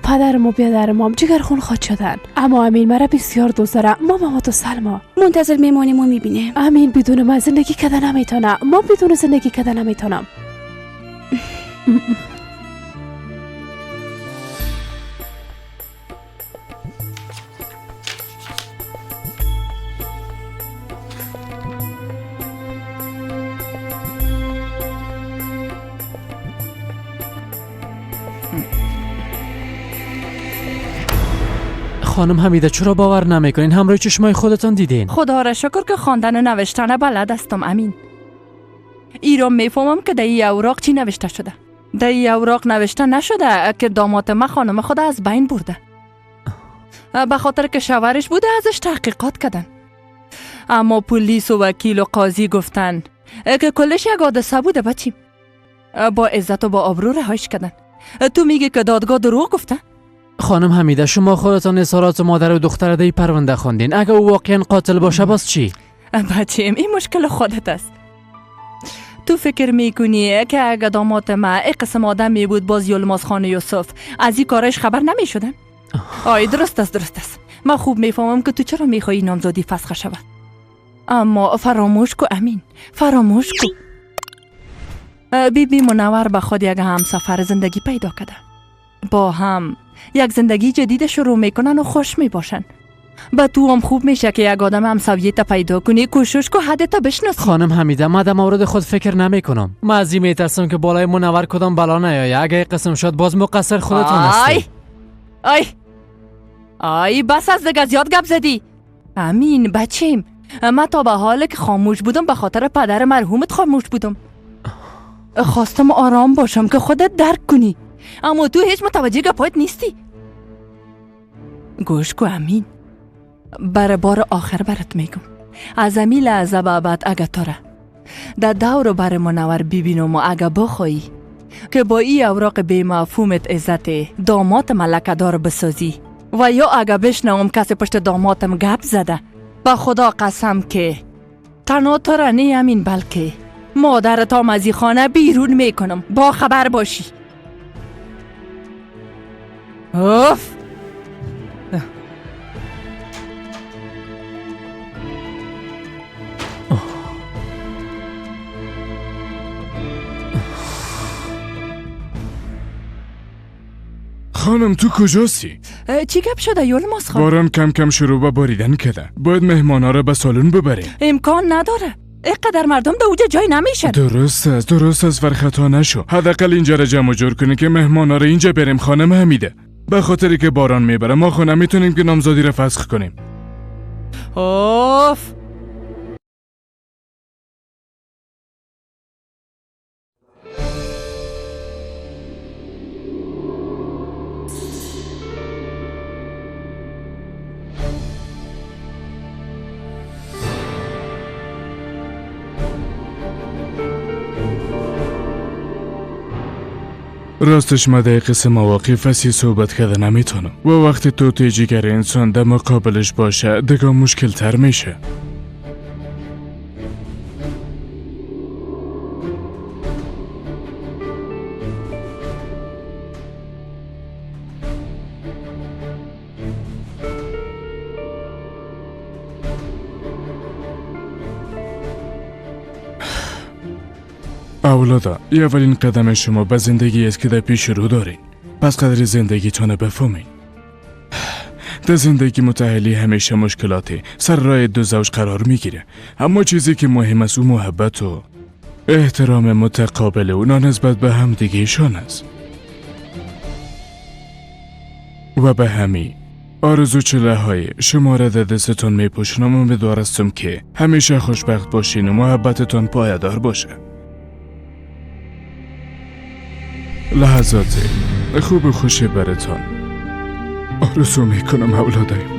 پدرم و بیادرم هم جگر خون خود شدن، اما امین مرا بسیار دوست داره. ما تو سلما منتظر میمانیم و میبینیم. امین بدون من زندگی کردن نمیتونه. ما بدون زندگی کردن نمیتونم. خانم حمیده چرا باور نمیکنین؟ همراه چشمای خودتان دیدین. خدا را شکر که خواندن و نوشتن بلد هستم امین. ای را میفهمم که در این اوراق چی نوشته شده. در این اوراق نوشته نشده که داماد ما خانم خود از بین برده. به خاطر که شوهرش بوده ازش تحقیقات کردن. اما پلیس و وکیل و قاضی گفتن که کلش یک حادثه بوده بچیم. با عزت و با آبرو رهایش کردن. تو میگی که دادگاه دروغ گفته؟ خانم حمیده شما خودتان اظهارات مادر و دختر در پرونده خواندین. اگه او واقعا قاتل باشه باز چی؟ بچیم این مشکل خودت است. تو فکر میکنی که اگه داماد ما این قسم آدم می بود باز یلماز خان یوسف از این کارش خبر نمیشدن؟ آی درست است درست است. من خوب میفهمم که تو چرا میخوایی نامزدی فسخ شود. اما فراموش کو امین، فراموش کو. بی بی منور به خود یک همسفر زندگی پیدا کرده. با هم یک زندگی جدید شروع میکنن و خوش میباشن. به تو هم خوب میشه که یک آدم همسویت پیدا کنی. کوشش کو حدت بشناسی. خانم حمیده من در مورد خود فکر نمی کنم. من از این میترسم که بالای منور کدام بلا نیایه. اگه قسم شد باز مقصر خودتان هستی. آی آی بس از دیگه زیاد گپ زدی. امین بچیم من تا به حال که خاموش بودم به خاطر پدر مرحومت خاموش بودم. خواستم آرام باشم که خودت درک کنی، اما تو هیچ متوجه گپایت نیستی. گوش کو امین، برای بار آخر برات میگم، از امی لحظه به بعد اگه تو را در دور بر منور ببینم و اگه بخوایی که با ای اوراق بی مفهومت عزت داماد ملکه دار بسازی و یا اگه بشنوم کسی پشت دامادم گپ زده، به خدا قسم که تنها تو را نه امین بلکه مادرت هم از خانه بیرون میکنم. با خبر باشی. اوف خانم تو کجاستی؟ چی گپ شده یلماز خان؟ باران کم کم شروع به باریدن کرده. باید مهمانا را به سالن ببریم. امکان نداره، اینقدر مردم در اونجا جای نمیشن. درست است درست است، ور خطا نشو. حداقل اینجا را جمع جور کنی که مهمانا را اینجا بریم. خانم حمیده به خاطری که باران میبره ما خونه میتونیم که نامزدی را فسخ کنیم. اوف راستش ما در قسم مواقع فسی صحبت کرده نمیتونم و وقتی تو تیجیگر انسان در مقابلش باشه دیگه مشکل تر میشه. اولادا، اولین قدم شما به زندگی است که در پیش رو دارین. پس قدر زندگیتان بفهمین. در زندگی متأهلی همیشه مشکلاتی سر راه دو زوج قرار میگیره، اما چیزی که مهم است او محبت و احترام متقابل اونا نسبت به همدیگهشان است. و به همی آرزو چله های شما را در دستتون میپوشونم و امیدوارستم که همیشه خوشبخت باشین و محبتتون پایدار باشه. لحظات خوب و خوشی براتان آرزو میکنم اولادایم.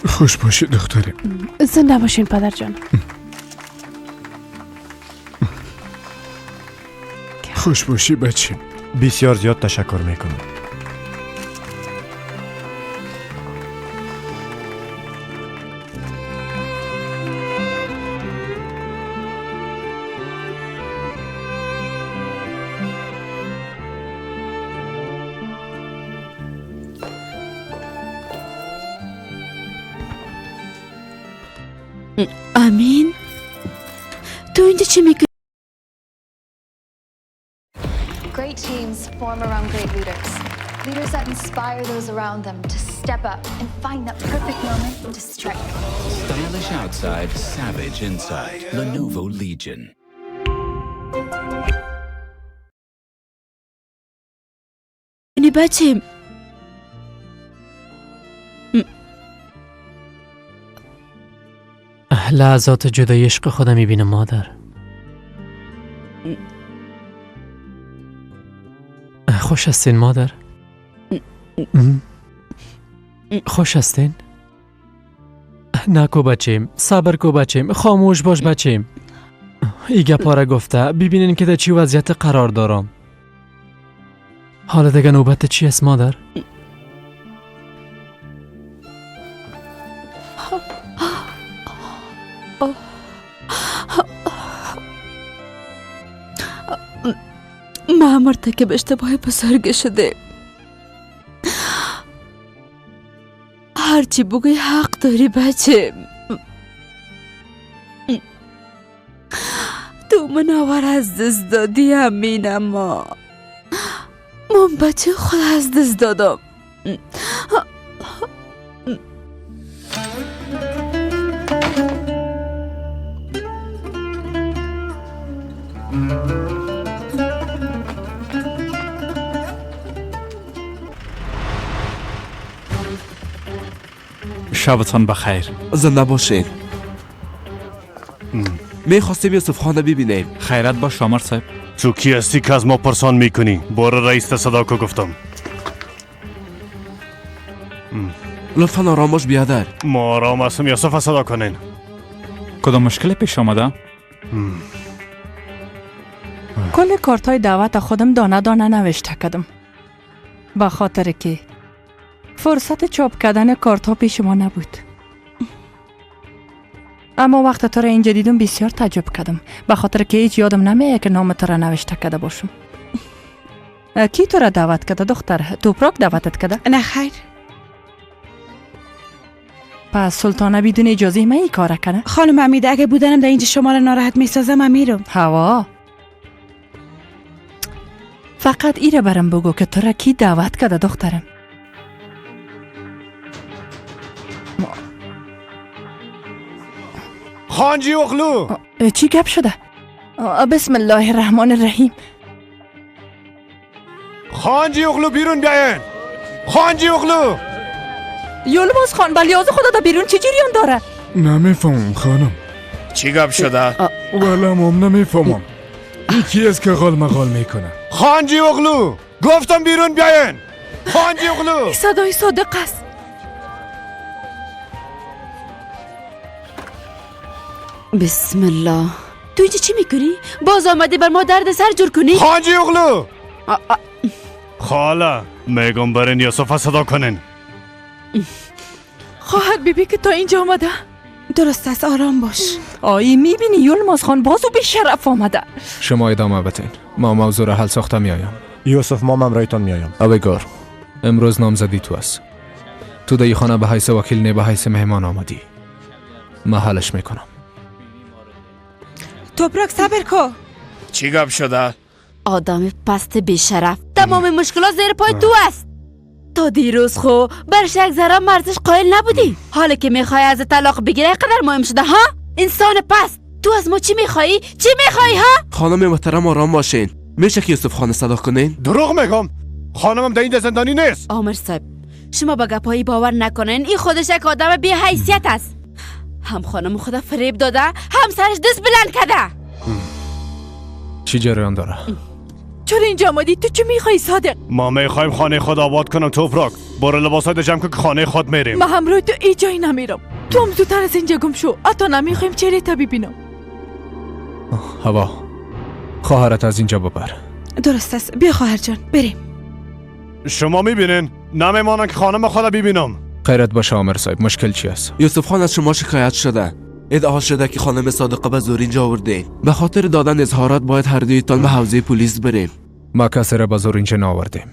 خوش باشی دخترم. زنده باشین پدر جان. خوش باشی بچیم. بسیار زیاد تشکر میکنم. امین تو اینجا چی میکنی؟ Great teams form around great leaders. Leaders that inspire those around them to step up and find that perfect moment to strike. Stylish outside, savage inside. Lenovo Legion. بچه لحظات جدایی عشق خودم میبینم مادر. خوش هستین مادر؟ خوش هستین؟ نکو بچیم، صبر کو بچیم، خاموش باش بچیم. ای گپا را گفته ببینین که در چی وضعیت قرار دارم. حالا دیگه نوبت چی است مادر؟ ما مرتکب اشتباه بزرگ شده. هرچی بگوی حق داری بچه. تو منور از دست دادی امین، اما من بچه خود از دست دادم. شبتان بخیر. زنده باشین. میخواستیم یوسف خانه ببینیم. خیرت باش آمر صاحب. تو کی هستی که از ما پرسان میکنی؟ بار رئیس صدا کو گفتم. لطفا آرام باش بیادر. ما آرام هستم. یوسف صدا کنین. کدام مشکل پیش آمده؟ کل کارتای دعوت خودم دانه دانه نوشته کردم، به خاطر که فرصت چاپ کردن کارت پیش ما نبود. اما وقت تو را اینجا دیدم بسیار تعجب کردم، به خاطر که هیچ یادم نمیاد که نام تو را نوشته کرده باشم. کی تو را دعوت کرده دختر؟ توپراک دعوتت کرده؟ نه خیر. پس سلطانه بدون اجازه من این کار کنه؟ خانم حمیده اگه بودنم در اینجا شما را ناراحت میسازم من میرم. هوا فقط ایره برم بگو که تو را کی دعوت کرده دخترم. خانجی اغلو چی گپ شده؟ بسم الله الرحمن الرحیم. خانجی اغلو بیرون بیاین. خانجی اغلو. یولماز خان بلیاز خدا دا بیرون چه جریان داره؟ نمیفهمم خانم. چی گپ شده؟ والا مام نمیفهمم. یکی از که غال مغال میکنه. خانجی اغلو گفتم بیرون بیاین. خانجی اغلو. صدای صادق است. بسم الله. تو اینجا چی میکنی؟ باز آمدی بر ما درد سر جور کنی؟ خانجی اغلو. خاله میگم برین یوسف صدا کنین. خواهر بیبی که تا اینجا آمده. درست است آرام باش. آی میبینی یولماز خان بازو به شرف آمده. شما ادامه بدین، ما موضوع را حل ساخته میایم. یوسف ما همراهتان میایم. اویگار امروز نامزدی تو است. تو در خانه به حیث وکیل نه به حیث مهمان آمدی. ما حلش میکنم. توپراک صبر کو. چی گپ شده؟ آدم پست بی‌شرف تمام مشکلات زیر پای تو است. تا دیروز خو برش یک ذره مرزش قائل نبودی، حالا که میخوای از طلاق بگیری قدر مهم شده ها؟ انسان پست تو از ما چی میخوایی؟ چی میخوایی ها؟ خانم محترم آرام باشین. میشه که یوسف خانه صدا کنین؟ دروغ میگم، خانمم در این زندانی نیست. آمر صاحب شما با گپایی باور نکنین، این خودش یک آدم بی حیثیت است. هم خانم خدا فریب داده، هم سرش دست بلند کرده. چی جریان داره؟ چرا اینجا آمدی؟ تو چی میخوای صادق؟ ما میخوایم خانه خود آباد کنم توپراک. برو لباسات جمع کن که خانه خود میریم. ما همراه تو ای جایی نمیرم. تو هم زودتر از اینجا گم شو. حتی نمیخوایم چهره تا ببینم. هوا خواهرت از اینجا ببر. درست است، بیا خواهر جان بریم. شما میبینین نمیمانم که خانم خود ببینم. خیرت باشه آمر صاحب، مشکل چی است؟ یوسف خان از شما شکایت شده. ادعا شده که خانم صادقه به زور اینجا آورده. به خاطر دادن اظهارات باید هر دویتان به حوزه پلیس بریم. ما کسی را به زور اینجا نآوردیم.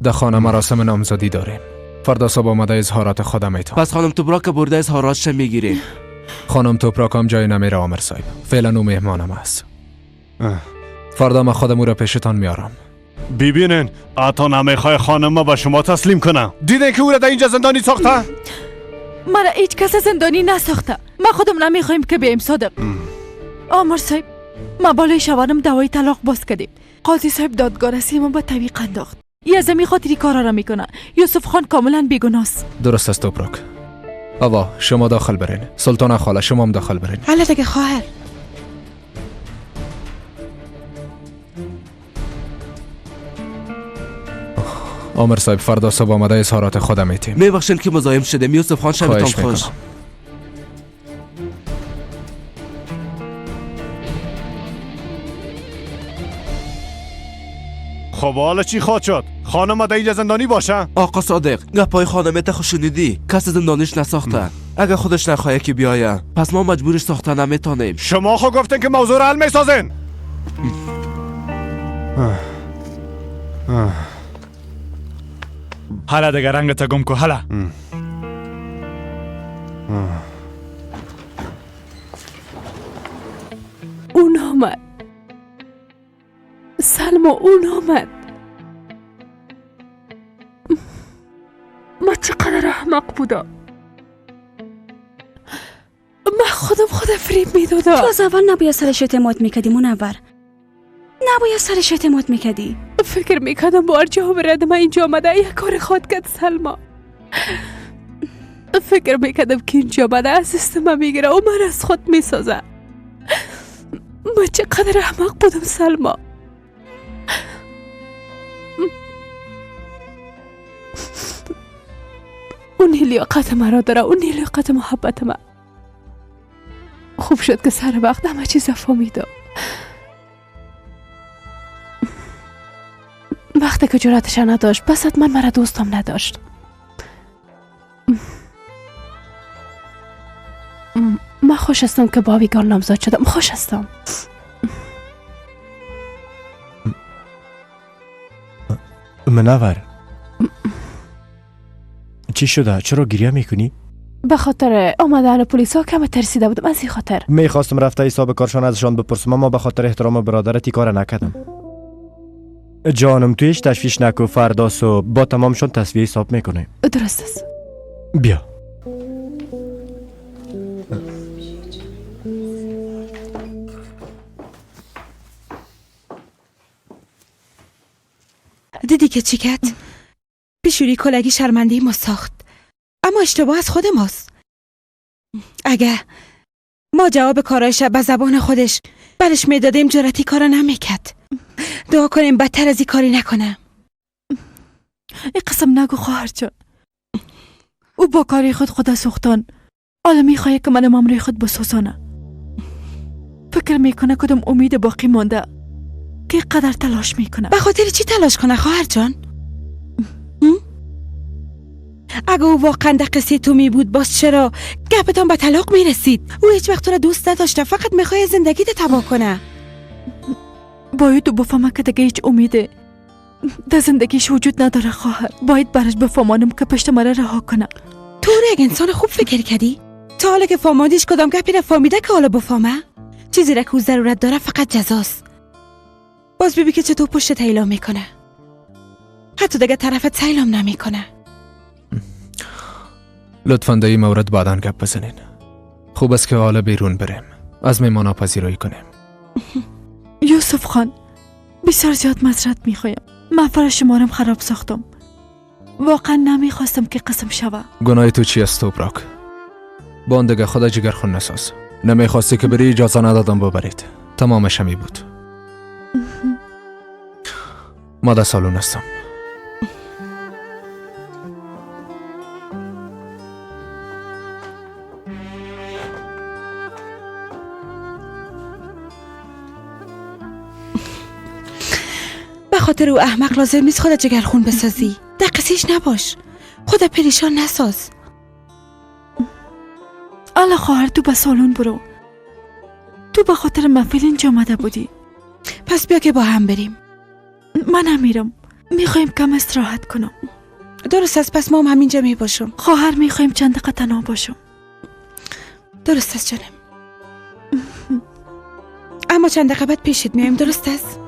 در خانه مراسم نامزدی داریم. فردا صبح آمده اظهارات خودم میتم. پس خانم توپراک برده اظهاراتش میگیریم. خانم توپراک هم جای نمیره آمر صاحب. فعلا او مهمانم است. فردا ما خودم او را پیشتان میارم. ببینین حتی نمیخوای خانم به شما تسلیم کنم. دیدین که او را در اینجا زندانی ساخته؟ مرا هیچ کس زندانی نساخته. ما خودم نمیخوایم که بیایم صادق. آمر صاحب، ما بالای شوهرم دوای طلاق باز کردیم. قاضی صاحب دادگاه رسیم و به تعویق انداخت. یه زمین خاطری کارا را میکنه. یوسف خان کاملا بیگناه است. درست است توپراک. آوا شما داخل برین. سلطانه خاله شما هم داخل برین. حالا دیگه خواهر. آمر صاحب فردا صبح آمده اظهارات خودم میتیم. میبخشین که مزاحم شدم. یوسف خان شبتان خوش. خب حالا چی خواهد شد؟ خانم در اینجا زندانی باشه؟ آقا صادق گپای خانم ته شنیدی؟ کس زندانیش نساخته. اگه خودش نخواه که بیایه پس ما مجبورش ساخته نمیتونیم. شما خو گفتین که موضوع را حل میسازین. حالا دیگه رنگ تا گم کو. حالا اون آمد سلما، اون آمد. ما چقدر احمق بودم. من خودم فریب میدادم. تو از اول نباید سرش اعتماد میکردی منور. نباید سرش اعتماد میکردی. فکر میکردم با جا برد من اینجا آمده یک کار خود کرد سلما. فکر میکردم که اینجا آمده از دست من میگیره و من از خود میسازه. من چقدر احمق بودم سلما. اون لیاقت مرا داره، اون لیاقت محبت من. خوب شد که سر وقت همه چیز فهمیدم. وقتی که جرأتش نداشت پس حتما مرا دوستم نداشت. من خوش هستم که با ویگان نامزد شدم. خوش هستم. منور چی شده؟ چرا گریه میکنی؟ به خاطر آمدن پلیس ها کم ترسیده بودم، از این خاطر میخواستم رفته حساب کارشان ازشان بپرسم، اما به خاطر احترام برادرت این کار نکردم. جانم تو هیچ تشویش نکو، فردا صبح با تمامشان تصفیه حساب میکنیم. درست است. بیا. دیدی که چی کرد؟ پیشوری کلگی شرمنده ما ساخت، اما اشتباه از خود ماست. اگه ما جواب کارایش به زبان خودش برش میدادیم جرأتی کارا نمیکرد. دعا کنیم بدتر از این کاری نکنه. این قسم نگو خواهر جان. او با کاری خود سوختان. حالا میخواه که منم امروی خود بسوزانه. فکر میکنه کدوم امید باقی مانده که قدر تلاش میکنه. به خاطر چی تلاش کنه خواهر جان؟ اگه او واقعا در قصه تو می بود باز چرا گپتان به طلاق می رسید؟ او هیچ وقت تو را دوست نداشته، فقط میخواه زندگی ته تباه کنه. باید او بفهمه که دیگه هیچ امیده در زندگیش وجود نداره خواهر. باید برش بفهمانم که پشت مرا رها کنه. تو رو یک انسان خوب فکر کردی؟ تا حالا که فهماندیش کدام گپی را فهمیده که حالا بفهمه؟ چیزی را که او ضرورت داره فقط جزاست. باز ببین که چطور پشت اعلام میکنه. حتی دیگه طرفت اعلام نمیکنه. لطفاً در این مورد بعداً گپ بزنین. خوب است که حالا بیرون بریم، از میمانا پذیرایی کنیم. یوسف خان بسیار زیاد معذرت میخوایم. من شمارم خراب ساختم. واقعا نمیخواستم که قسم شوه. گناه تو چی است توپراک؟ باندگه خدا جگر خون نساز. نمیخواستی که بری، اجازه ندادم ببرید. تمامش همی بود. ما در سالون هستم. به خاطر او احمق لازم نیست خودت جگرخون بسازی. در قصیش نباش، خودت پریشان نساز. الا خواهر تو به سالن برو. تو به خاطر محفل اینجا آمده بودی. پس بیا که با هم بریم. من نمیرم، میخوایم کم استراحت کنم. درست است، پس ما هم همینجا میباشم. خواهر میخوایم چند دقیقه تنها باشم. درست است جانم، اما چند دقیقه بعد پیشت میایم. درست است؟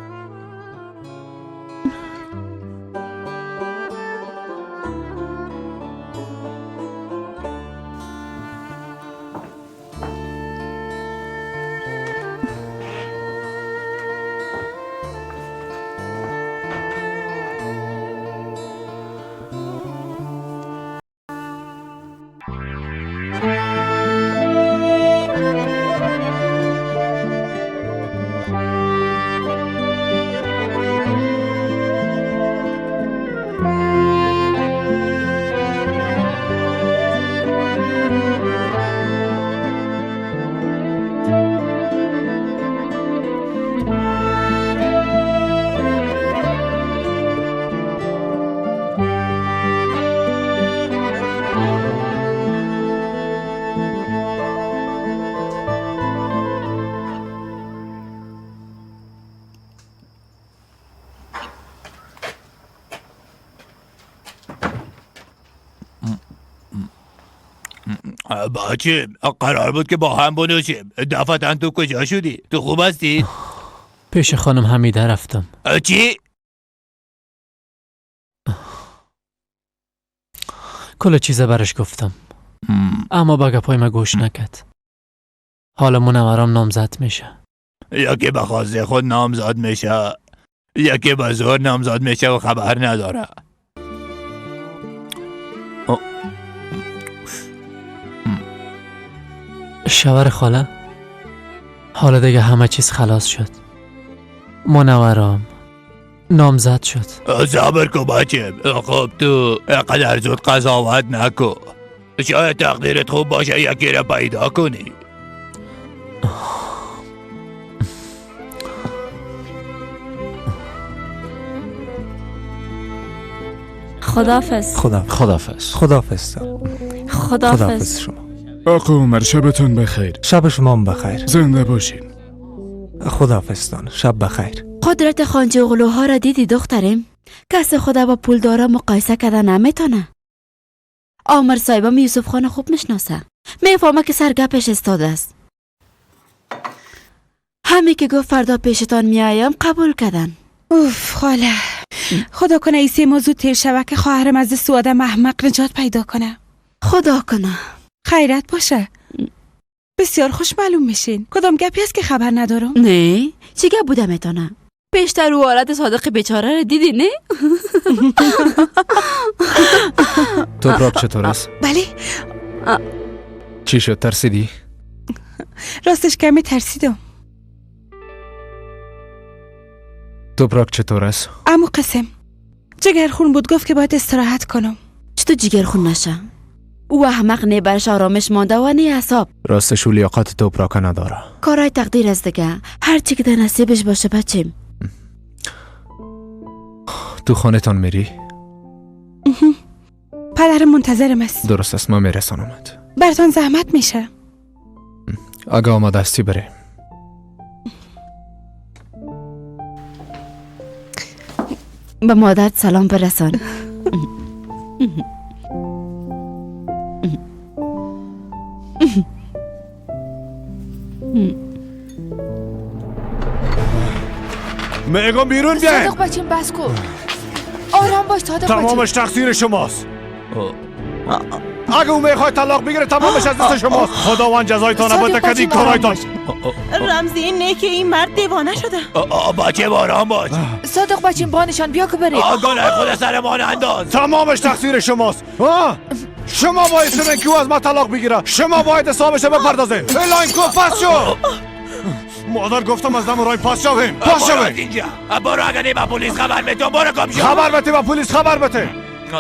بچه قرار بود که با هم بنوشیم. دفعتا تو کجا شدی؟ تو خوب هستی؟ پیش خانم حمیده رفتم. چی؟ کل چیز برش گفتم، اما با گپای ما گوش نکرد. حالا منورم نامزد میشه. یکی به خواسته خود نامزد میشه، یکی به زور نامزد میشه و خبر نداره. شوهر خاله، حالا دیگه همه چیز خلاص شد. منورم نامزد شد. صبر کن بچه. خب تو اینقدر زود قضاوت نکن. شاید تقدیرت خوب باشه یکی را پیدا کنی. خداحافظ. خداحافظ. خداحافظ. خداحافظ شما. آقا عمر شبتون بخیر. شب شما هم بخیر. زنده باشین. خداحافظتان. شب بخیر. قدرت خانجه اغلوها را دیدی دخترم؟ کس خدا با پولدارا مقایسه کرده نمیتونه. آمر صاحبم یوسف خان خوب میشناسه. میفهمه که سرگپش استاده است. همین که گفت فردا پیشتان میایم قبول کردن. اوف خاله، خدا کنه ای سه موضوع تیر شوه که خواهرم از دست آدم احمق نجات پیدا کنه. خدا کنه. خیرت باشه. بسیار خوش معلوم میشین. کدام گپی است که خبر ندارم؟ نه، چی گپ بوده میتونه؟ پیشتر او حالت صادق بیچاره رو دیدی نه؟ توپراک چطور است؟ بله. چی شد ترسیدی؟ راستش کمی ترسیدم. توپراک چطور است؟ عمو قسم جگرخون بود، گفت که باید استراحت کنم. چطور جگرخون نشه؟ او احمق نه برش آرامش مانده و نه اعصاب. راستش او لیاقت توپراک نداره. کارای تقدیر است دیگه، هر چی که در نصیبش باشه بچیم. تو خانه تان میری؟ پدرم منتظرم است. درست است، من میرسانمت. برتان زحمت میشه. اگه آماده هستی بره. به مادرت سلام برسان. میگم بیرون بیاین. صادق بچیم بس کن. آرام باش صادق بچیم. تمامش تقصیر شماست. اگه او میخواد طلاق بگیره تمامش از دست شماست. خداوند جزایتان بده که این کارایتان. رمزی این نه که این مرد دیوانه شده. بچه آرام باش. صادق بچیم بانشان بیا که بریم. گناه خود سرمان انداز. تمامش تقصیر شماست. شما باید شدن که او از ما طلاق بگیره. شما باید حسابش بپردازین. الایم کو پس شو. مادر گفتم از دم رای پاس شویم. پاس شویم اینجا. برو اگه نه با پلیس خبر بده. برو گم شو. خبر بده با پلیس خبر بده.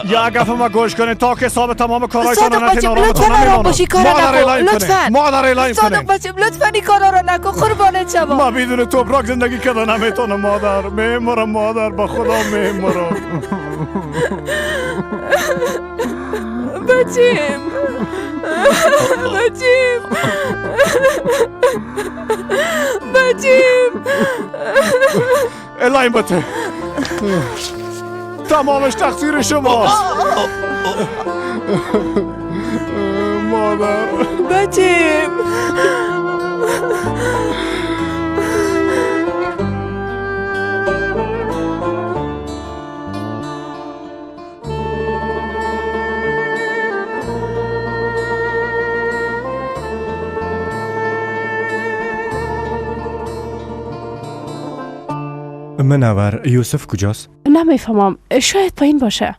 یا گپ ما گوش کنین تا که حساب تمام کارایتان رو نتین. لطفاً آرام باشی، کارا نکن. لطفاً مادر اعلام کنین. صادق بچم لطفاً این کارا رو نکن، قربانت شوم. ما بدون توپراک زندگی کردن نمیتونم مادر. میمرم مادر، با خدا میمرم. بچیم بچیم بچیم. الایم بته. تمامش تقصیر شماست. مادر بچیم. منور، یوسف کجاست؟ نمیفهمم، شاید پایین باشه.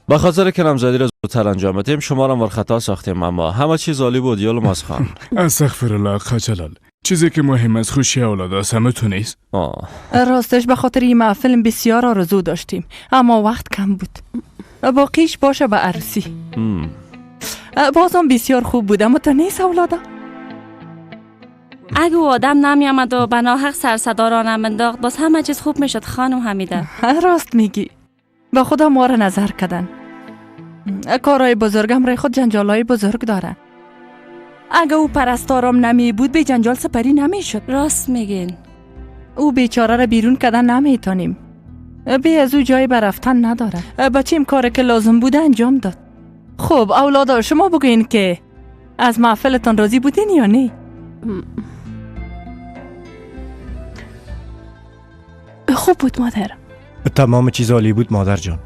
به خاطر که نامزدی را زودتر انجام بدیم شما را خطا ساختیم، اما همه چیز عالی بود یلماز خان. استغفر الله آقا جلال. چیزی که مهم از خوشی اولاد است همه تو نیست. راستش به خاطر این محفل بسیار آرزو داشتیم، اما وقت کم بود. باقیش باشه به عروسی. بازم بسیار خوب بود، اما تو نیست اولادا. اگه او آدم نمی آمد و به ناحق سر صدا را نمنداخت باز همه چیز خوب میشد خانم حمیده. راست میگی. با خدا ما را نظر کردن. کارهای بزرگم رای خود جنجالای بزرگ داره. اگه او پرستارم نمی بود به جنجال سپری نمیشد. راست میگین. او بیچاره را بیرون کردن نمیتونیم. بی از او جای برفتن نداره. بچیم کاری که لازم بوده انجام داد. خب اولادا شما بگوین که از محفلتان راضی بودین یا نه؟ خوب بود مادر. تمام چیز عالی بود مادر جان.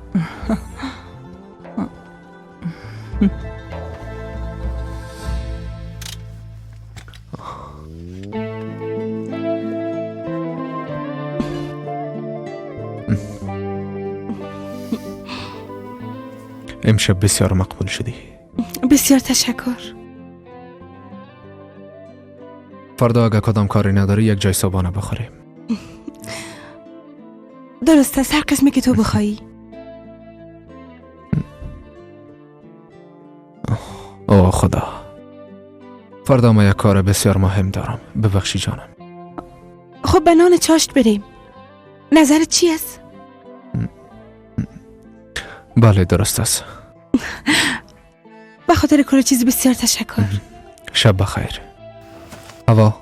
امشب بسیار مقبول شدی. بسیار تشکر. فردا اگه کدام کاری نداری یک جای صبحانه بخوریم. درست است، هر قسمی که تو بخوایی. اوه خدا، فردا ما یک کار بسیار مهم دارم. ببخشی جانم. خب به نان چاشت بریم. نظرت چی است؟ بله درست است. به خاطر کل چیز بسیار تشکر. شب بخیر. هوا.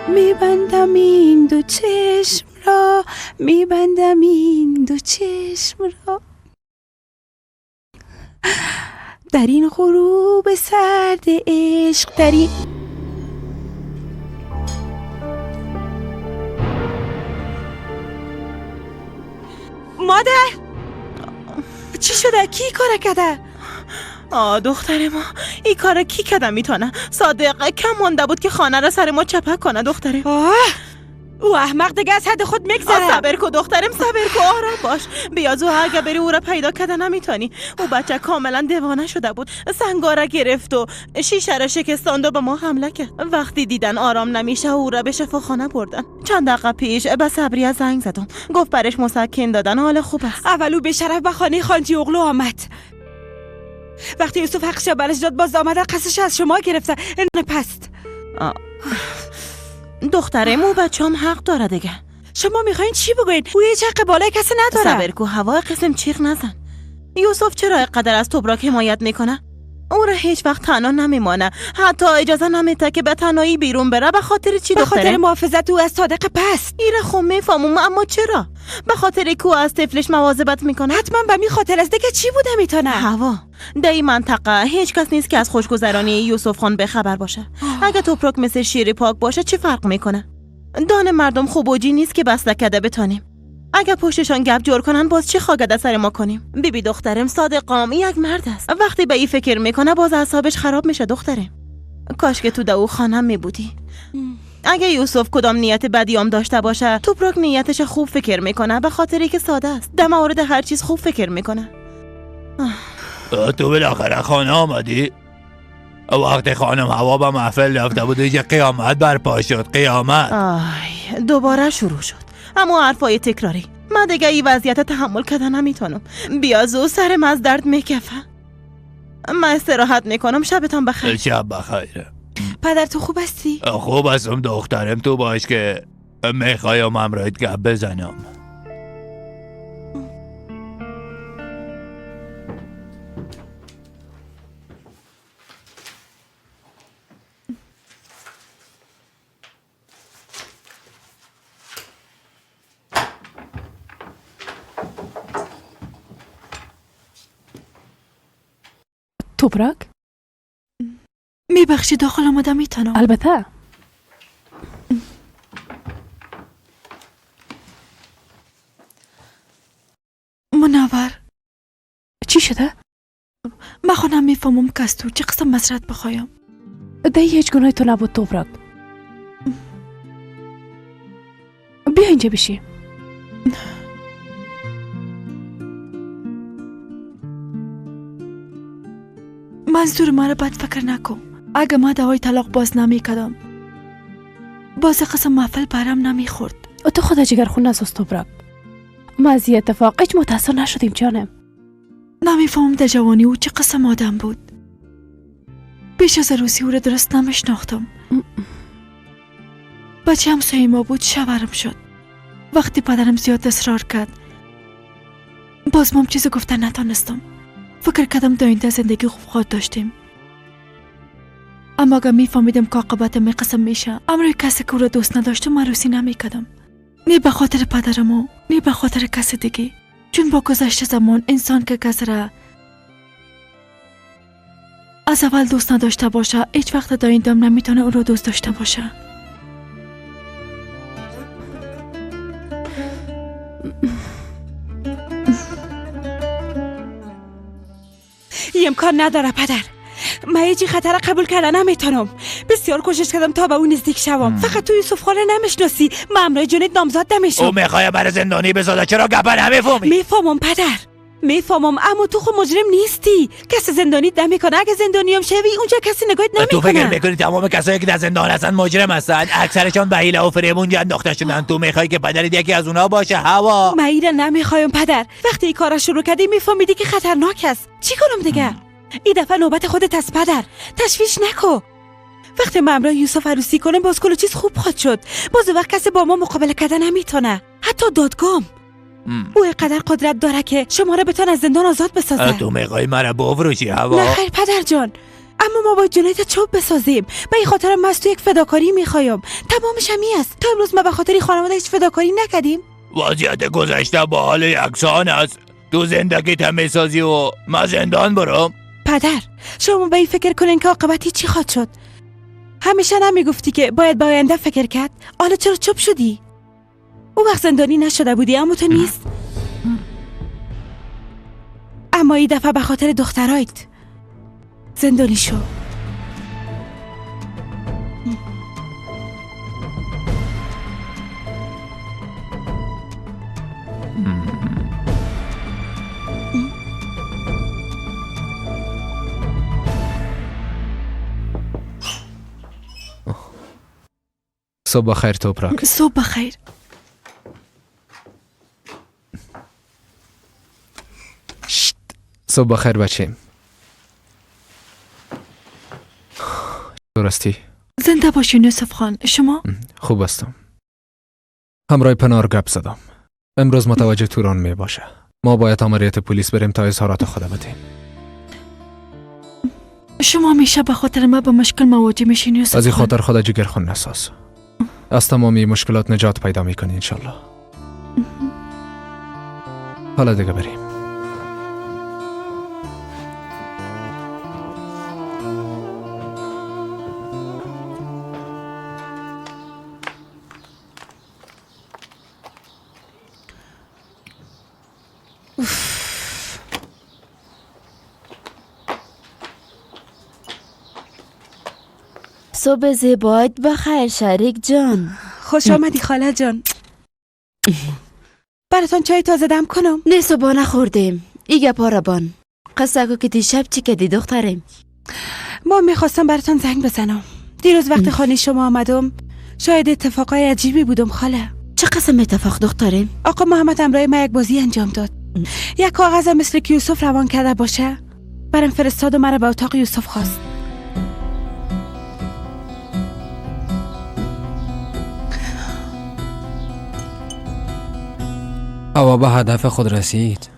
میبندم این دو چشم را، میبندم این دو چشم را، در این غروب سرد عشق، در این مادر چی شده؟ کی کار کرده؟ آه دختر ما، این کار کی کده میتونه؟ صادق کم مانده بود که خانه را سر ما چپه کنه دخترم. آه او احمق دیگه از حد خود میگذره. صبر کو دخترم، صبر کو، آرام باش. بیازو اگه بری او را پیدا کده نمیتونی. او بچه کاملا دیوانه شده بود، سنگاره گرفت و شیشه را شکستاند و به ما حمله کرد. وقتی دیدن آرام نمیشه او را به شفاخانه بردن. چند دقیقه پیش به صبریه زنگ زدم، گفت برش مسکن دادن، حال خوب است. اول او به شرف به خانه خانجی اغلو آمد. وقتی یوسف حقش برش داد باز آمده قصدش از شما گرفته. این پست دخترم، او بچه‌ام حق داره دیگه. شما میخواین چی بگوین؟ او هیچ حق بالای کسی نداره. صبر کو، هوا قسم چیغ نزن. یوسف چرا اینقدر از توبراک حمایت میکنه؟ او را هیچ وقت تنها نمیمانه، حتی اجازه نمیده که به تنهایی بیرون بره. به خاطر چی دختره؟ به خاطر محافظت او از صادق پست. ایره خب میفهمم، اما چرا؟ به خاطر که او از طفلش مواظبت میکنه. حتما به می خاطر است دیگه. چی بوده میتونه؟ هوا در این منطقه هیچ کس نیست که از خوشگذرانی یوسف خان به خبر باشه. اگه توپراک مثل شیر پاک باشه چه فرق میکنه؟ دان مردم خوب نیست که بسته کده بتانیم. اگه پشتشان گپ جور کنن باز چه خاک در سر ما کنیم؟ بیبی دخترم، صادقام یک مرد است. وقتی به این فکر میکنه باز اعصابش خراب میشه دخترم. کاش که تو دو خانم میبودی. اگه یوسف کدام نیت بدیام داشته باشه، توپراک نیتش خوب فکر میکنه، به خاطری که ساده است. در مورد هر چیز خوب فکر میکنه. تو بالاخره خانه آمدی؟ وقتی خانم هوا به محفل رفته بود دیگه قیامت برپا شد. قیامت. آی دوباره شروع شد. اما حرفای تکراری. من دیگه این وضعیت تحمل کردن نمیتونم. بیازو سرم از درد میکفه. من استراحت میکنم. شبتان بخیر. شب بخیر. پدر تو خوب هستی؟ خوب هستم دخترم. تو باش که میخوایم همراهت گپ بزنم. توپراک؟ میبخشی داخل آمده میتونم؟ البته. منور، چی شده؟ من خودم میفهمم که از تو چه قسم مسرت بخوایم. ده هیچ گناهی تو نبود توپراک. بیا اینجا بشی. منظور مرا بد فکر نکن. اگه ما دوای طلاق باز نمی کدم، باز قسم محفل برم نمی خورد. تو خدا جگر خون نساز توپراک. ما از این اتفاق هیچ متاثر نشدیم جانم. نمیفهمم در جوانی او چه قسم آدم بود. پیش از عروسی او را درست نمیشناختم. بچه همسایه ما بود، شوهرم شد. وقتی پدرم زیاد اصرار کرد، باز مام چیزی گفتن نتانستم. فکر کردم تا اینده زندگی خوب خواهد داشتیم. اما اگر میفهمیدم که عاقبت می قسم میشه، امروی کسی که او را دوست نداشتم عروسی نمیکردم. نه به خاطر پدرم و نه به خاطر کس دیگه. چون با گذشت زمان انسان که کس را از اول دوست نداشته باشه، هیچ وقت تا این دم نمیتونه او را دوست داشته باشه. این امکان نداره پدر. من هیچ خطر قبول کردن نمیتونم. بسیار کوشش کردم تا به او نزدیک شوم. فقط تو یوسف خانه نمیشناسی. من امرای جونت نامزاد نمیشم. او میخواد برای زندانی بسازه. چرا گپا نمیفهمی؟ میفهمم پدر، میفهمم، اما تو خود مجرم نیستی. کسی زندانی نمیکنه. اگه زندانیم شوی اونجا کسی نگاهت نمیکنه. تو فکر میکنی تمام کسایی که در زندان هستن مجرم هستن؟ اکثرشان به حیله و فریب اونجا انداخته شدن. تو میخوای که پدرت یکی از اونا باشه؟ هوا من ایره نمیخوایم پدر. وقتی این کارا شروع کردی میفهمیدی که خطرناک است. چی کنم دیگه؟ این دفعه نوبت خودت از پدر. تشویش نکو. وقتی من امرای یوسف عروسی کنم باز کل چیز خوب خواهد شد. باز وقت کسی با ما مقابله کردن نمیتونه. حتی دادگاه. او اینقدر قدرت داره که شما را بتون از زندان آزاد بسازه. تو میخوای مرا بفروشی هوا؟ نه خیر پدر جان، اما ما باید جنایت چوب بسازیم. به این خاطر من از تو یک فداکاری میخوایم. تمامش همی است. تا امروز ما به خاطر خانواده هیچ فداکاری نکردیم. وضعیت گذشته با حال یکسان است. تو زندگیت هم میسازی و ما زندان برم. پدر شما به این فکر کنین که عاقبتی چی خواهد شد. همیشه نمیگفتی که باید به آینده فکر کرد؟ حالا چرا چوب شدی؟ او وقت زندانی نشده بودی، اما تو نیست. اما این دفعه به خاطر دخترایت زندانی شو. صبح بخیر توپراک. صبح بخیر. صبح بخیر بچیم. درستی؟ زنده باشین یوسف خان. شما؟ خوب هستم. همراه پنار گپ زدم. امروز متوجه توران می باشه. ما باید آمریت پلیس بریم تا اظهارات خود بدیم. شما همیشه به خاطر ما با مشکل مواجه میشین یوسف. از این خاطر خدا جگر خون نساز. از تمامی مشکلات نجات پیدا میکنی انشالله. حالا دیگه بریم. صبح زیبایت بخیر شریک جان. خوش آمدی خاله جان. براتون چای تازه دم کنم؟ نه صبح نخوردیم. ای گپا را بان. قصه کو که دیشب چی کردی دخترم؟ ما میخواستم براتون زنگ بزنم. دیروز وقت خانه شما آمدم شاید اتفاقای عجیبی بودم خاله. چه قسم اتفاق دخترم؟ آقا محمد همراه ما یک بازی انجام داد. یک کاغذ مثل که یوسف روان کرده باشه برام فرستاد و مرا به اتاق یوسف خواست. هوا به هدف خود رسید.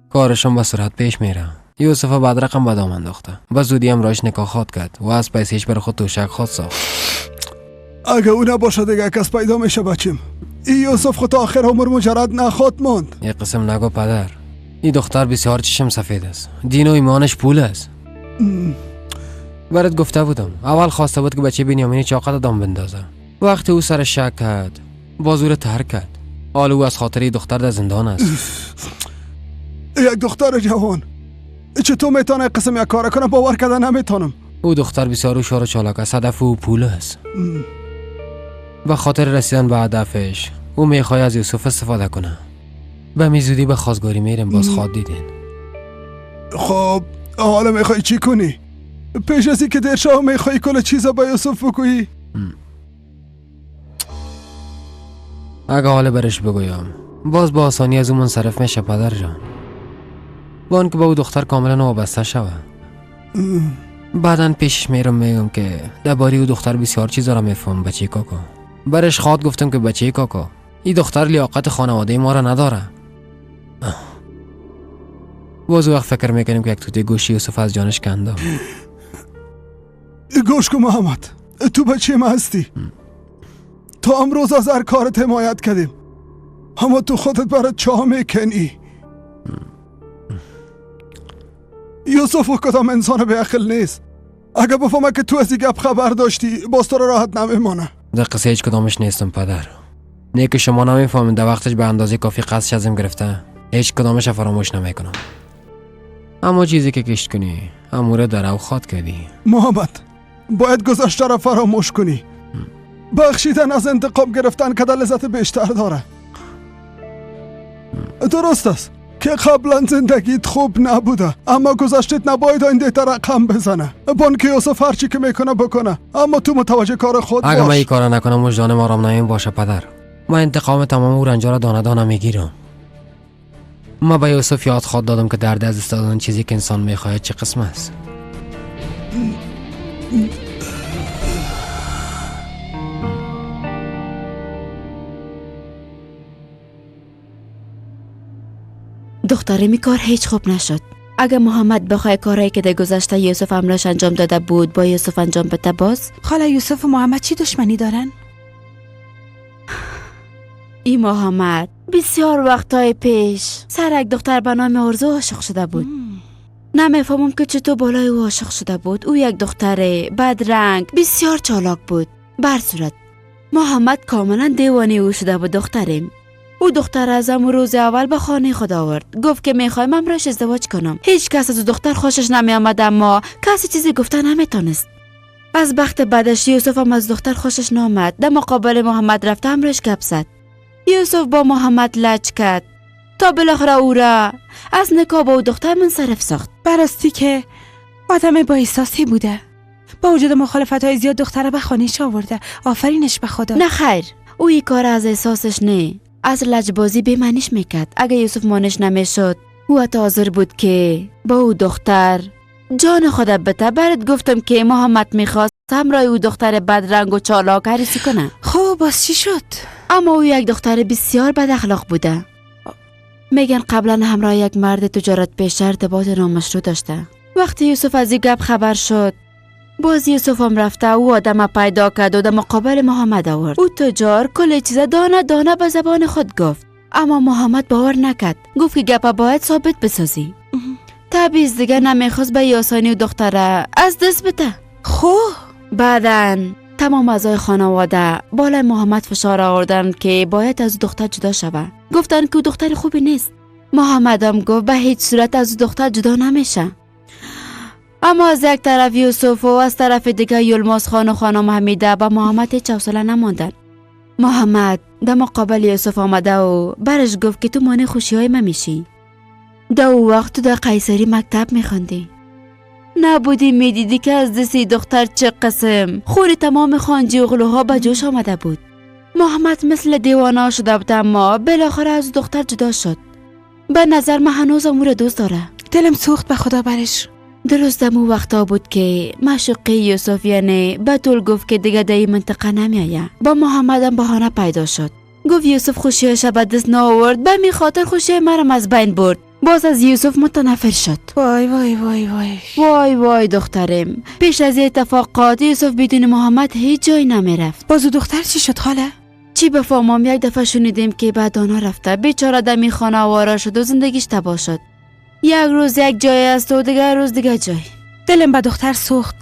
کارشان به سرعت پیش میره. یوسف بعد رقم به دام انداخته. به زودی هم راش نکاح خواد کرد و از پیسش بر خود توشک خواد ساخت. اگه او نباشه دیگه کس پیدا میشه بچیم. ای یوسف خود تا آخر عمر مجرد نخواد ماند. یه قسم نگو پدر. این دختر بسیار چشم سفید است. دین و ایمانش پول است. برات گفته بودم. اول خواسته بود که بچه بنیامین چاقت دام بندازه. وقتی او سر شک کرد باز او را ترک کرد. حال او از خاطر دختر در زندان است. یک دختر جوان چطور میتونه قسم یک کار کنه؟ باور کردن نمیتونم. او دختر بسیار هوشیار و چالاک است. هدف او پول است. به خاطر رسیدن به هدفش او میخواد از یوسف استفاده کنه. به میزودی به خواستگاری میریم. باز خواد دیدین. خب حالا میخوای چی کنی؟ پیش از اینکه دیر شو میخوای کل چیزا به یوسف بگویی؟ اگه حالا برش بگویم باز با آسانی از او منصرف میشه پدر جان. با آنکه با او دختر کاملا وابسته شوه. بعدا پیشش میرم میگم که درباره او دختر بسیار چیزا را میفهم بچه کاکا. برش خواد گفتم که بچه کاکا این دختر لیاقت خانواده ما را نداره. باز وقت فکر میکنیم که یک توته گوشی یوسف از جانش کنده. گوش کن محمد، تو بچه ما هستی. تا امروز از هر کارت حمایت کردیم، اما تو خودت برات چاه میکنی. یوسف کدام انسان به عقل نیست. اگه بفهمه که تو از این گپ خبر داشتی باز تو را راحت نمیمانه. در قصه هیچ کدامش نیستم پدر. نه که شما نمیفهمید در وقتش به اندازه کافی قصدش ازم گرفته. هیچ کدامش فراموش نمیکنم. اما چیزی که کشت کنی اموره در او خواد کردی. محمد باید گذشته را فراموش کنی. بخشیدن از انتقام گرفتن که در لذت بیشتر داره. درست است که قبلا زندگیت خوب نبوده، اما گذشتت نباید آینده تا رقم بزنه. بانک یوسف هرچی که میکنه بکنه، اما تو متوجه کار خود باش. اگه من این کارا نکنم وجدانم آرام نمیم باشه پدر. من انتقام تمام او رنجا را دانه دانه میگیرم. ما به یوسف یاد خواد دادم که درد از دادن چیزی که انسان میخواهد چه قسم است. دخترم این کار هیچ خوب نشد. اگه محمد بخوای کارهایی که در گذشته یوسف امراش انجام داده بود با یوسف انجام بده باز. خاله یوسف و محمد چی دشمنی دارن؟ ای محمد بسیار وقتای پیش سر یک دختر به نام آرزو عاشق شده بود. نمیفهمم که چطور بالای او عاشق شده بود. او یک دختر بدرنگ بسیار چالاک بود. بر صورت محمد کاملا دیوانه او شده بود. دخترم او دختر از امو روز اول به خانه خود آورد. گفت که میخوایم امراش ازدواج کنم. هیچ کس از دختر خوشش نمی آمد، اما کسی چیزی گفته نمیتونست. از بخت بدش یوسف هم از دختر خوشش نامد. در مقابل محمد رفته امراش گپ زد. یوسف با محمد لج کرد تا بالاخره او را از نکاح با او دختر منصرف ساخت. براستی که آدم با احساسی بوده. با وجود مخالفت های زیاد دختر به خانهش آورده. آفرینش به خدا. نه خیر، او این کار از احساسش نه، از لجبازی به معنیش میکرد. اگه یوسف مانش نمیشد او حتی حاضر بود که با او دختر جان خود بده. برات گفتم که محمد میخواست همراه او دختر بدرنگ و چالاک عروسی کنه. خب باز چی شد؟ اما او یک دختر بسیار بد اخلاق بوده. میگن قبلا همراه یک مرد تجارت پیشه ارتباط نامشروع داشته. وقتی یوسف از این گپ خبر شد باز یوسف هم رفته او آدم پیدا کرد و در مقابل محمد آورد. او تجار کل چیز دانه دانه به زبان خود گفت، اما محمد باور نکرد. گفت که گپ باید ثابت بسازی. تبعیض دیگه نمیخواست به یاسانی و دختره از دست بده. خب بعداً تمام اعضای خانواده بالای محمد فشار آوردن که باید از دختر جدا شوه. گفتن که او دختر خوبی نیست. محمد هم گفت به هیچ صورت از دختر جدا نمیشه. اما از یک طرف یوسف و از طرف دیگه یلماز خان و خانم حمیده با محمد هیچ حوصله نماندن. محمد در مقابل یوسف آمده و برش گفت که تو مانع خوشی های من میشی. در او وقت تو در قیصری مکتب میخوندی. نبودی میدیدی که از دست دختر چه قسم خون تمام خانجی اغلوها به جوش آمده بود. محمد مثل دیوانه شده بود، اما بالاخره از دختر جدا شد. به نظر من هنوز او را دوست داره. دلم سوخت به خدا برش. درست دمو وقتا بود که معشوقه یوسف یعنی بتول گفت که دیگه در این منطقه نمیایه. با محمدم بهانه پیدا شد. گفت یوسف خوشیاش به دست نآورد، به می خاطر خوشی مرم از بین برد. باز از یوسف متنفر شد. وای وای وای وای وای وای دخترم، پیش از اتفاقات یوسف بدون محمد هیچ جای نمیرفت. باز دختر چی شد خاله؟ چی بفهمم، یک دفعه شنیدیم که بعد آنها رفته، بیچاره دمی خانه آواره شد و زندگیش تباه شد. یک روز یک جای است و دیگر روز دیگر جای. دلم به دختر سوخت.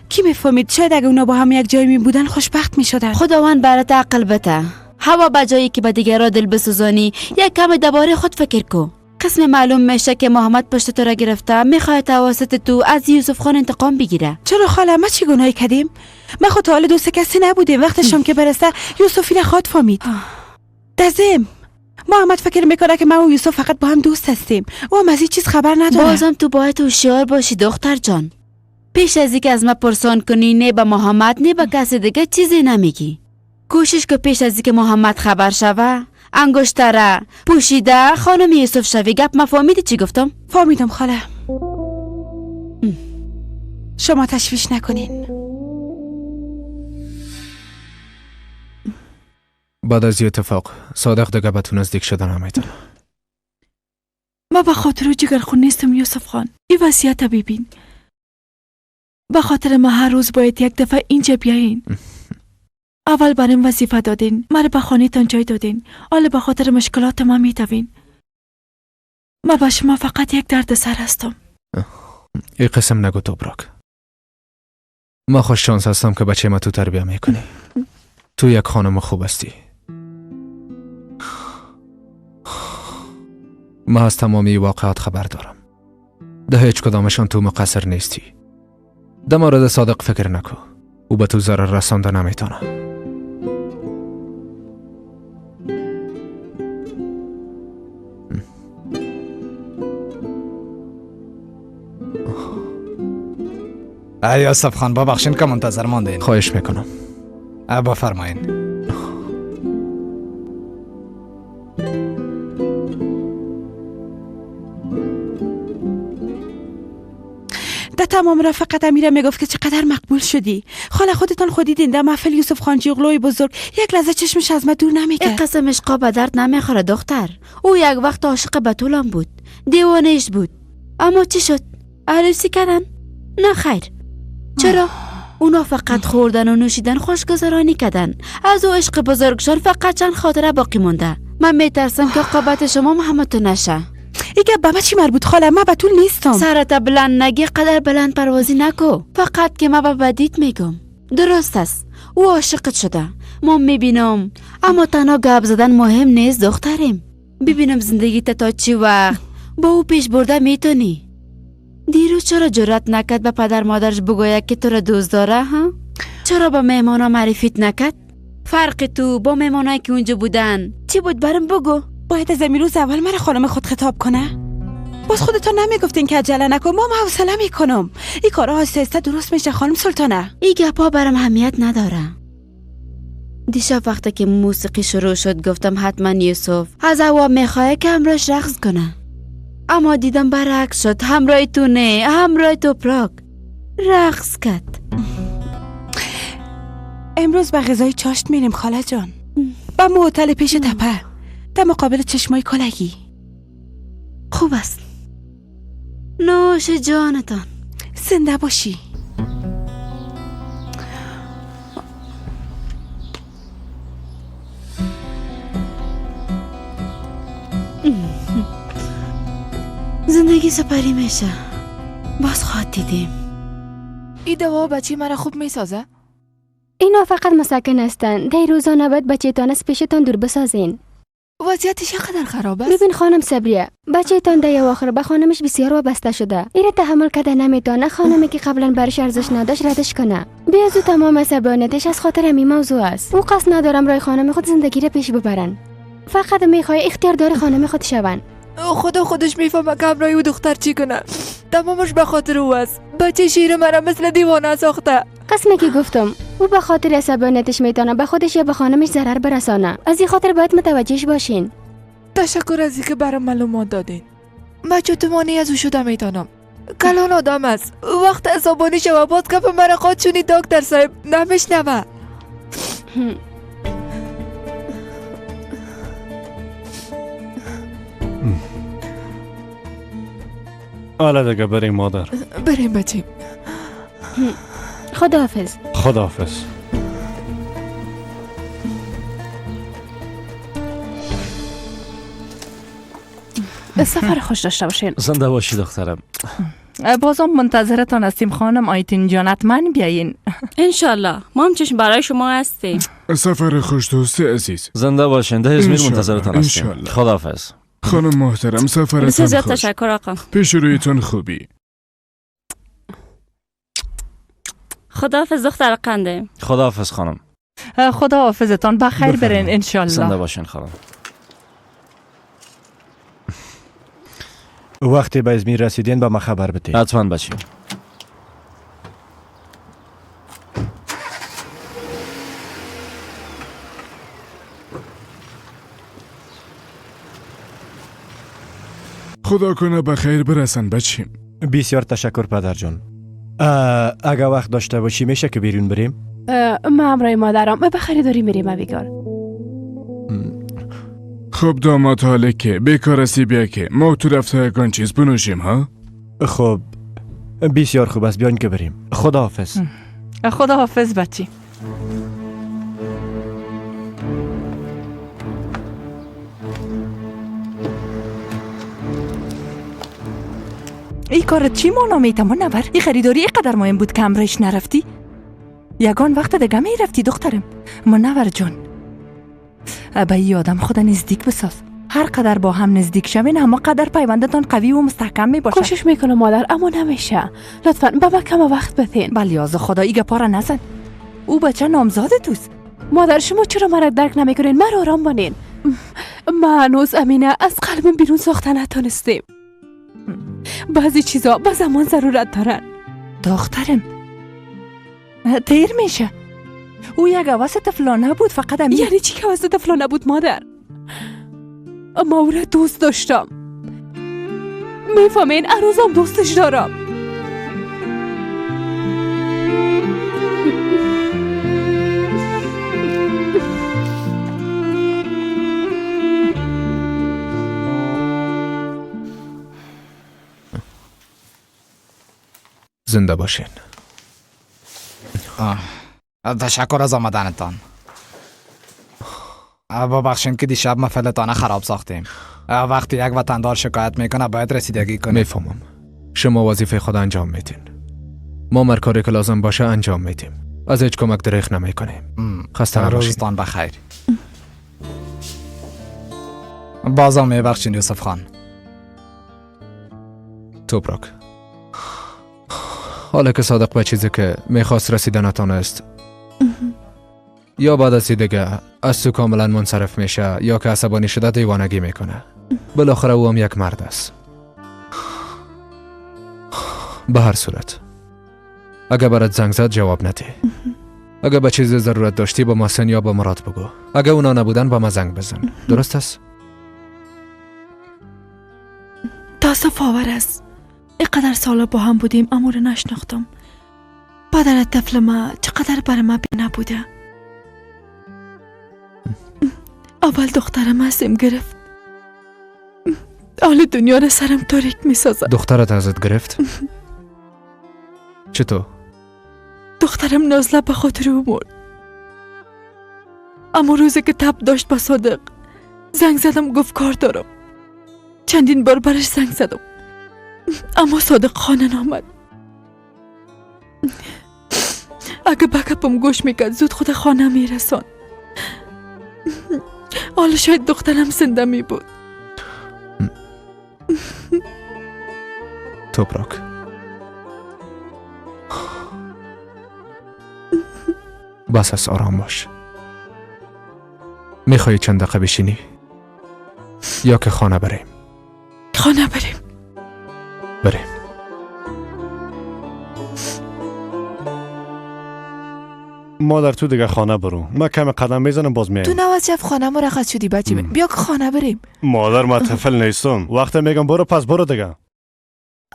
کی میفهمید شاید اگه اونا با هم یک جای می بودن خوشبخت میشدن. خداوند برات عقل بده. هوا به جایی که به دیگرا دل بسوزانی، یک کم درباره خود فکر کو. قسم معلوم میشه که محمد پشت تو را گرفته، میخواد توسط تو از یوسف خان انتقام بگیره. چرا خاله؟ ما چی گناهی کردیم؟ ما خود تا حال دوست کسی نبودیم. وقتشم که برسه یوسفی را خواد فهمید. دزم محمد فکر میکنه که من و یوسف فقط با هم دوست هستیم، او هم از هیچ چیز خبر نداره. بازم تو باید هوشیار باشی دختر جان. پیش از اینکه از ما پرسان کنی، نه به محمد نه به کسی دیگه چیزی نمیگی. کوشش که پیش از اینکه محمد خبر شوه، انگشتره پوشیده خانم یوسف شوی. گپ ما فهمیدی چی گفتم؟ فهمیدم خاله. شما تشویش نکنین. بعد از اتفاق صادق دیگه به تو نزدیک شدن نمیتونه. ما به خاطر جگرخون نیستم یوسف خان. این وصیت ببین. به خاطر ما هر روز باید یک دفعه اینجا بیاین. اول برام وظیفه دادین، مرا به خانه‌تان جای دادین، حالا به خاطر مشکلات ما میتوین. ما با شما فقط یک درد سر هستم. ای قسم نگو توبراک. ما خوش شانس هستم که بچه ما تو تربیه میکنی. تو یک خانم خوب هستی. ما از تمامی واقعات خبر دارم. ده هیچ کدامشان تو مقصر نیستی. در مورد صادق فکر نکو. او به تو ضرر رسانده نمیتونه. یوسف خان ببخشین که منتظر ماندین. خواهش میکنم. بفرمایین. در تمام رفقت امیره میگفت که چقدر مقبول شدی. خاله خودتان خودی دیدین در محفل یوسف خان جیغلوی بزرگ یک لحظه چشمش از ما دور نمیکرد. این قسم عشقا به درد نمیخوره دختر. او یک وقت عاشق بتولم بود، دیوانهش بود، اما چی شد؟ عروسی کردن؟ نه خیر. چرا؟ اونا فقط خوردن و نوشیدن خوشگذرانی کردن. از او عشق بزرگشان فقط چند خاطره باقی مونده. من میترسم که عاقبت شما محمد نشه. ایگه به من چی مربوط خاله؟ من بتول نیستم. سرت بلند نگی، قدر بلند پروازی نکو. فقط که من به بدیت میگم. درست است، او عاشقت شده، ما میبینم، اما تنها گپ زدن مهم نیست دختریم. ببینم زندگی تا چی وقت با او پیش برده میتونی. دیروز چرا جرأت نکرد به پدر مادرش بگوید که تو را دوست داره؟ ها؟ چرا به مهمانا معرفیت نکرد؟ فرق تو با مهمانایی که اونجا بودن چی بود برام بگو. باید از امروز اول مرا خانم خود خطاب کنه. باز خودتون نمیگفتین که عجله نکن؟ ما حوصله میکنم. این کارا آهسته آهسته درست میشه خانم سلطانه. این گپا برام اهمیت نداره. دیشب وقتی که موسیقی شروع شد گفتم حتما یوسف از هوا میخواه که همراهش رقص کنه، اما دیدم برعکس شد. همراه تو نه، همراه توپراک رقص کرد. امروز به غذای چاشت میریم خاله جان، به هتل پیش تپه، در مقابل چشمای کلگی. خوب است، نوش جانتان، زنده باشی. زندگی سپری میشه، باز خواهد دیدیم. این دوا بچه مرا خوب میسازه؟ اینا فقط مسکن هستند. در روزانه باید بچه‌تان از پیشتان دور بسازین. وضعیتش چقدر خراب است؟ ببین خانم صبریه، بچه‌تان در اواخر به خانمش بسیار وابسته شده. ایره تحمل کرده نمیتونه خانمی که قبلا برش ارزش نداشت ردش کنه. بیازو تمام عصبانیتش از خاطر همین موضوع است. او قصد ندارم رای خانم خود زندگی را پیش ببرن. فقط میخوای اختیاردار خانم خود شون. خدا خودش میفهمه که همراه او دختر چی کنه. تمامش به خاطر او است. بچه شیر مرا مثل دیوانه ساخته. قسمی که گفتم، او به خاطر عصبانیتش میتونه به خودش یا به خانمش ضرر برسانه. از این خاطر باید متوجهش باشین. تشکر از اینکه برام معلومات دادین. من چطور مانع از او شده میتونم؟ کلان آدم است. وقت عصبانی شوه باز گپ مرا قاطع شونی دکتر صاحب نمیشنوه. حالا دیگه بریم مادر. بریم بچیم. خداحافظ. خداحافظ. سفر خوش داشته باشین. زنده باشی دخترم. بازم منتظرتان هستیم خانم آیتین جان، حتما بیاین. انشالله ما هم چشم برای شما هستیم. سفر خوش دوست عزیز. زنده باشین. ده ازمیر منتظرتان هستیم. خداحافظ. خانم محترم سفرتان خوش. تشکر آقا. پیش رویتان خوبی. خداحافظ دختر قنده. خداحافظ خانم. خداحافظتان، بخیر برین انشالله. زنده باشین خانم. وقتی به ازمیر رسیدین به ما خبر بدید. حتما بچیم. خدا کنه به خیر برسن بچیم. بسیار تشکر پدر جان. اگه وقت داشته باشی میشه که بیرون بریم؟ ما همراه مادرم به خریداری میریم اویگار. خب داماد حاله که بیکار هستی بیا که ما تو رفته یکان چیز بنوشیم ها؟ خب بسیار خوب است، بیاین که بریم. خداحافظ. خداحافظ بچی. ای کارت چی مانا میتم نبر؟ ای خریداری اینقدر مهم بود که امرش نرفتی؟ یگان وقت دیگه میرفتی دخترم. منور جان به ای آدم خود نزدیک بساز. هر قدر با هم نزدیک شوین اما قدر پیوندتان قوی و مستحکم می باشه. کوشش میکنم مادر اما نمیشه. لطفا به من کم وقت بدین. بله از خدا ای گپا را نزن. او بچه نامزاد توست. مادر شما چرا مرا درک نمیکنین؟ مرا آرام بانین. ما هنوز امینه از قلبم بیرون ساخته نتونستیم. بعضی چیزا به زمان ضرورت دارن. دخترم تیر میشه. او یک هوس طفلانه بود فقط. امین یعنی چی که هوس طفلانه بود مادر؟ اما او را دوست داشتم. میفهمین؟ هنوزم دوستش دارم. زنده باشین. تشکر از آمدنتان. ببخشین که دیشب محفلتان خراب ساختیم. وقتی یک وطندار شکایت میکنه باید رسیدگی کنیم. میفهمم. شما وظیفه خود انجام میدین. ما هر کاری که لازم باشه انجام میدیم. از هیچ کمک دریغ نمیکنیم. خسته نباشید. روزتان بخیر. بازم میبخشین یوسف خان. توپراک، حالا که صادق به چیزی که میخواست رسیدن نتانست، یا بعد از دیگه از تو کاملا منصرف میشه یا که عصبانی شده دیوانگی میکنه. بالاخره او هم یک مرد است. به هر صورت اگه برات زنگ زد جواب نده. اگه به چیز ضرورت داشتی با محسن یا با مراد بگو. اگه اونا نبودن با ما زنگ بزن. درست است؟ تاسف آور است. اینقدر سالا با هم بودیم اما رو نشناختم. پدر طفل ما چقدر بر ما بی نبوده. اول دخترم ازم گرفت. حال دنیا را سرم تاریک می سازد. دخترت ازت گرفت؟ چطور؟ دخترم نازله به خاطر او مرد. اما روزی که تب داشت به صادق زنگ زدم، گفت کار دارم. چندین بار برش زنگ زدم اما صادق خانه نامد. اگه به گپم گوش میکرد زود خود خانه میرسان. حالا شاید دخترم زنده می بود. توپراک، بس از آرام باش. میخوایی چند دقیقه بشینی یا که خانه بریم؟ خانه بریم. بریم. مادر تو دیگه خانه برو، من کم قدم میزنم باز میایم. تو نواز شب خانه مرخص شدی بچه، بیا که خانه بریم. مادر من طفل نیستم، وقتی میگم برو پس برو دیگه.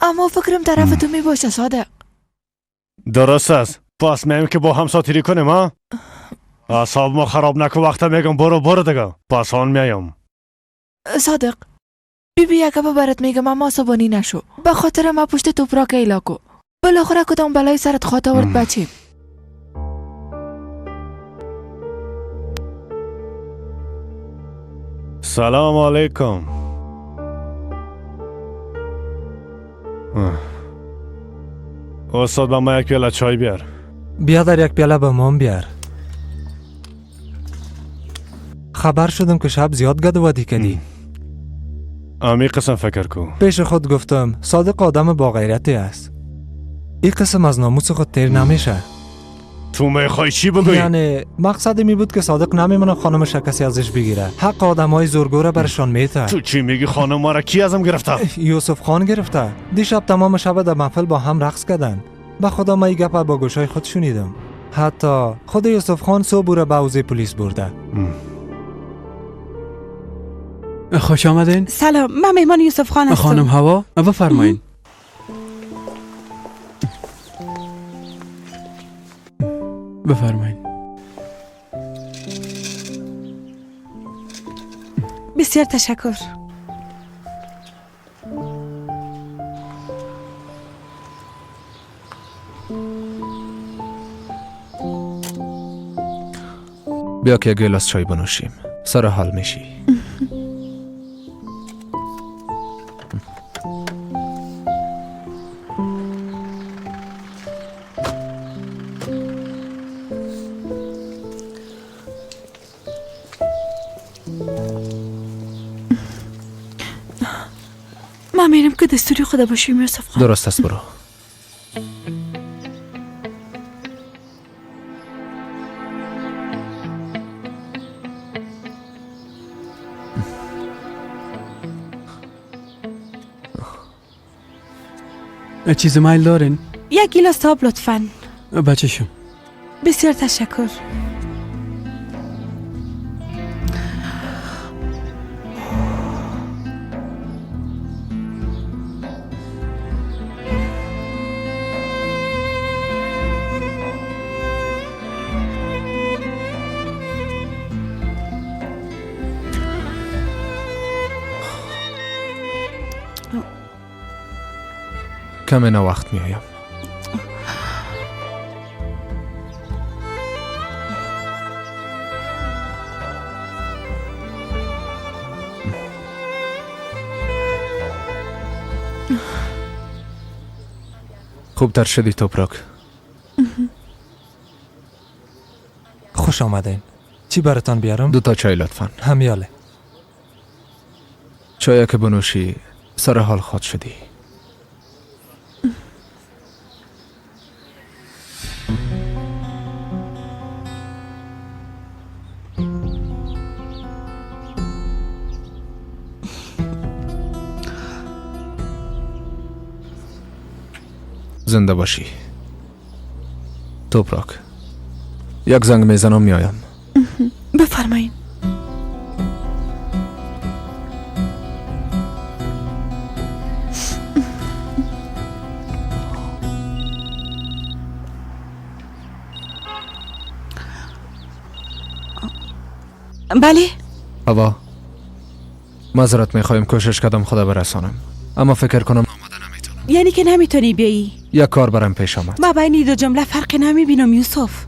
اما فکرم طرف تو میباشه صادق. درست است، پس میایم که با هم ساتیری کنیم ها. اعصاب ما خراب نکن، وقتی میگم برو برو دیگه، پس آن میایم. صادق بی بی یک گپ برات میگم اما عصبانی نشو. به خاطر ما پشت توپراک ایلا کو. بالاخره کدام بلای سرت خواهد آورد بچه. سلام علیکم. استاد به ما یک پیاله چای بیار. بیادر یک پیاله به مام بیار. خبر شدم که شب زیاد گدودی کردی. امی قسم فکر کو. پیش خود گفتم صادق آدم با غیرتی است. این قسم از ناموس خود تیر نمیشه. تو میخوای چی بگویی؟ یعنی مقصد می بود که صادق نمیمونه خانمش کسی ازش بگیره. حق آدمای زورگوره برشان میته. تو چی میگی؟ خانم ما را کی ازم گرفته؟ یوسف خان گرفته. دیشب تمام شب در محفل با هم رقص کردن. به خدا من این گپ با گوشای خود شنیدم. حتی خود یوسف خان صبح او را به حوزه پلیس برده. خوش آمدین. سلام، من مهمان یوسف خان هستم. خانم هوا بفرمایین. بفرمایین. بسیار تشکر. بیا که گلاس چای بنوشیم، سر حال میشی. ما میرم که دستوری خدا باشیم یوسف خان. درست است، برو. چیز میل دارین؟ یک گیلاس آب لطفاً. بچشم. بسیار تشکر. کمی نه وقت میایم. خوبتر شدی توپراک. خوش آمدین. چی براتان بیارم؟ 2 تا چای لطفا. همیاله. چای که بنوشی سر حال خود شدی. زنده باشی توپراک. یک زنگ میزنم میایم. بفرمایین. بله. هوا، معذرت میخوایم، کوشش کردم خدا برسانم اما فکر کنم آمده نمیتونم. یعنی که نمیتونی بیایی؟ یک کار برام پیش آمد. ما بین دو جمله فرقی نمیبینم یوسف.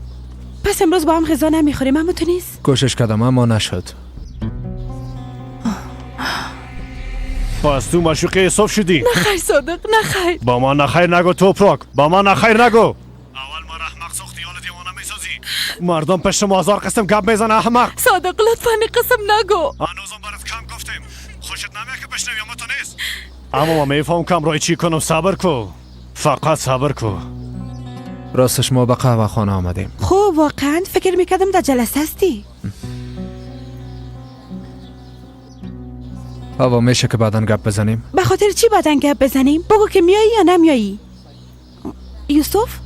پس امروز با هم غذا نمیخوریم اما تو نیست؟ کوشش کردم اما نشد. پس تو معشوق یوسف شدی؟ نخیر صادق، نخیر. با ما نخیر نگو توپراک، با ما نخیر نگو. اول ما احمق ساختی، حالا دیوانه میسازی. مردم پشت ما هزار قسم گپ میزنه احمق. صادق لطفا قسم نگو. هنوزم برات کم گفتیم. خوشت نمیاد که بشنوی اما تو نیست. اما ما میفهم کم رای چی کنم. صبر کو، فقط صبر کو. راستش ما به قهوه خانه آمدیم. خب واقعا فکر میکردم در جلسه هستی. هوا میشه که بعدا گپ بزنیم؟ به خاطر چی بعدا گپ بزنیم؟ بگو که میایی یا نمیایی. یوسف؟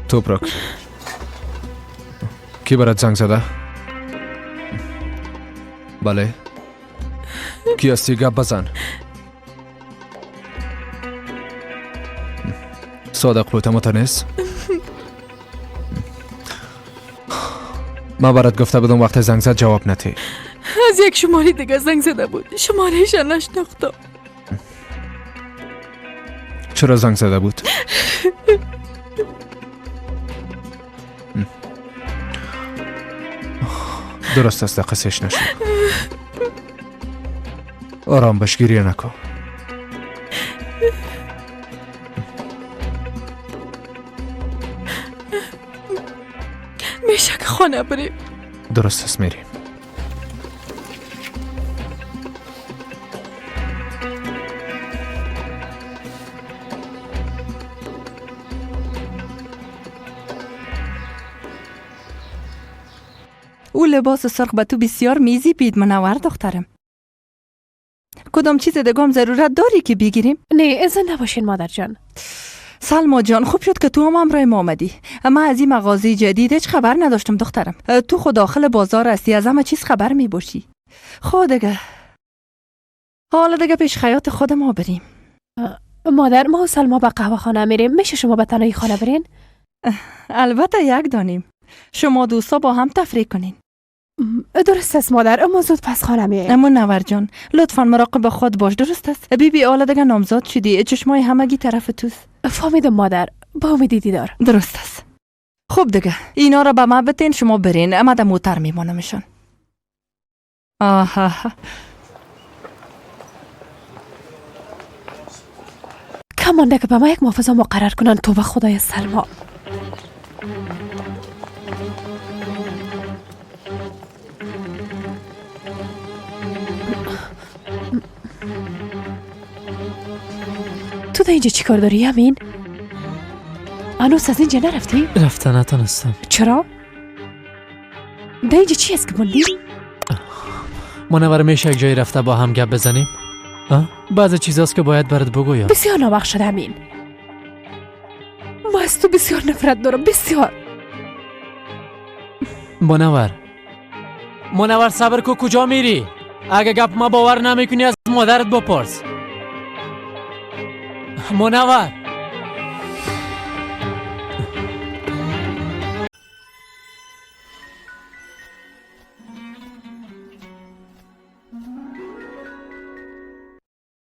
توپراک، کی برات زنگ زده؟ بله. کی هستی؟ گپ بزن. صادق بود اما تو نیست. من برات گفته بودم وقتی زنگ زد جواب ندی. از یک شماره دیگه زنگ زده بود، شمارهش نشناختم. چرا زنگ زده بود؟ درست است، قصهش نشد. آرام باش، گریه نکن. میشه که خانه بریم؟ درست است، میریم. او لباس سرخ به تو بسیار میزی بید منور دخترم. کدام چیز دیگه هم ضرورت داری که بگیریم؟ نه اذن نباشین مادر جان. سلما جان، خوب شد که تو هم همراه ما آمدی. اما از این مغازه جدید هیچ خبر نداشتم دخترم. تو خود داخل بازار هستی، از همه چیز خبر می باشی. خب دیگه حالا دیگه پیش خیاط خود ما بریم. مادر، ما و سلما به قهوه خانه میریم. میشه شما به تنهایی خانه برین؟ البته یک دانیم. شما دوستا با هم تفریح کنین. درست است مادر، اما زود پس خانه میایم. اما نور جان، لطفا مراقب خود باش، درست است؟ بی بی حالا دیگه نامزاد شدی، چشمای همگی طرف توست. فهمیدم مادر، با امید دیدار. درست است. خوب دیگه اینا را به ما بتین، شما برین، اما در موتر میمانمشان. آها کم مانده که به ما یک محافظه مقرر کنن. توبه خدای سلما. تو در اینجا چی کار داری امین؟ هنوز از اینجا نرفتی؟ رفته نتانستم. چرا؟ در اینجا چی است که موندی؟ منور میشه یک جایی رفته با هم گپ بزنیم؟ بعض چیزاست که باید برات بگویم. بسیار ناوقت شده امین. ما از تو بسیار نفرت دارم، بسیار. منور منور صبر کو، کجا میری؟ اگه گپ ما باور نمیکنی از مادرت بپرس. منور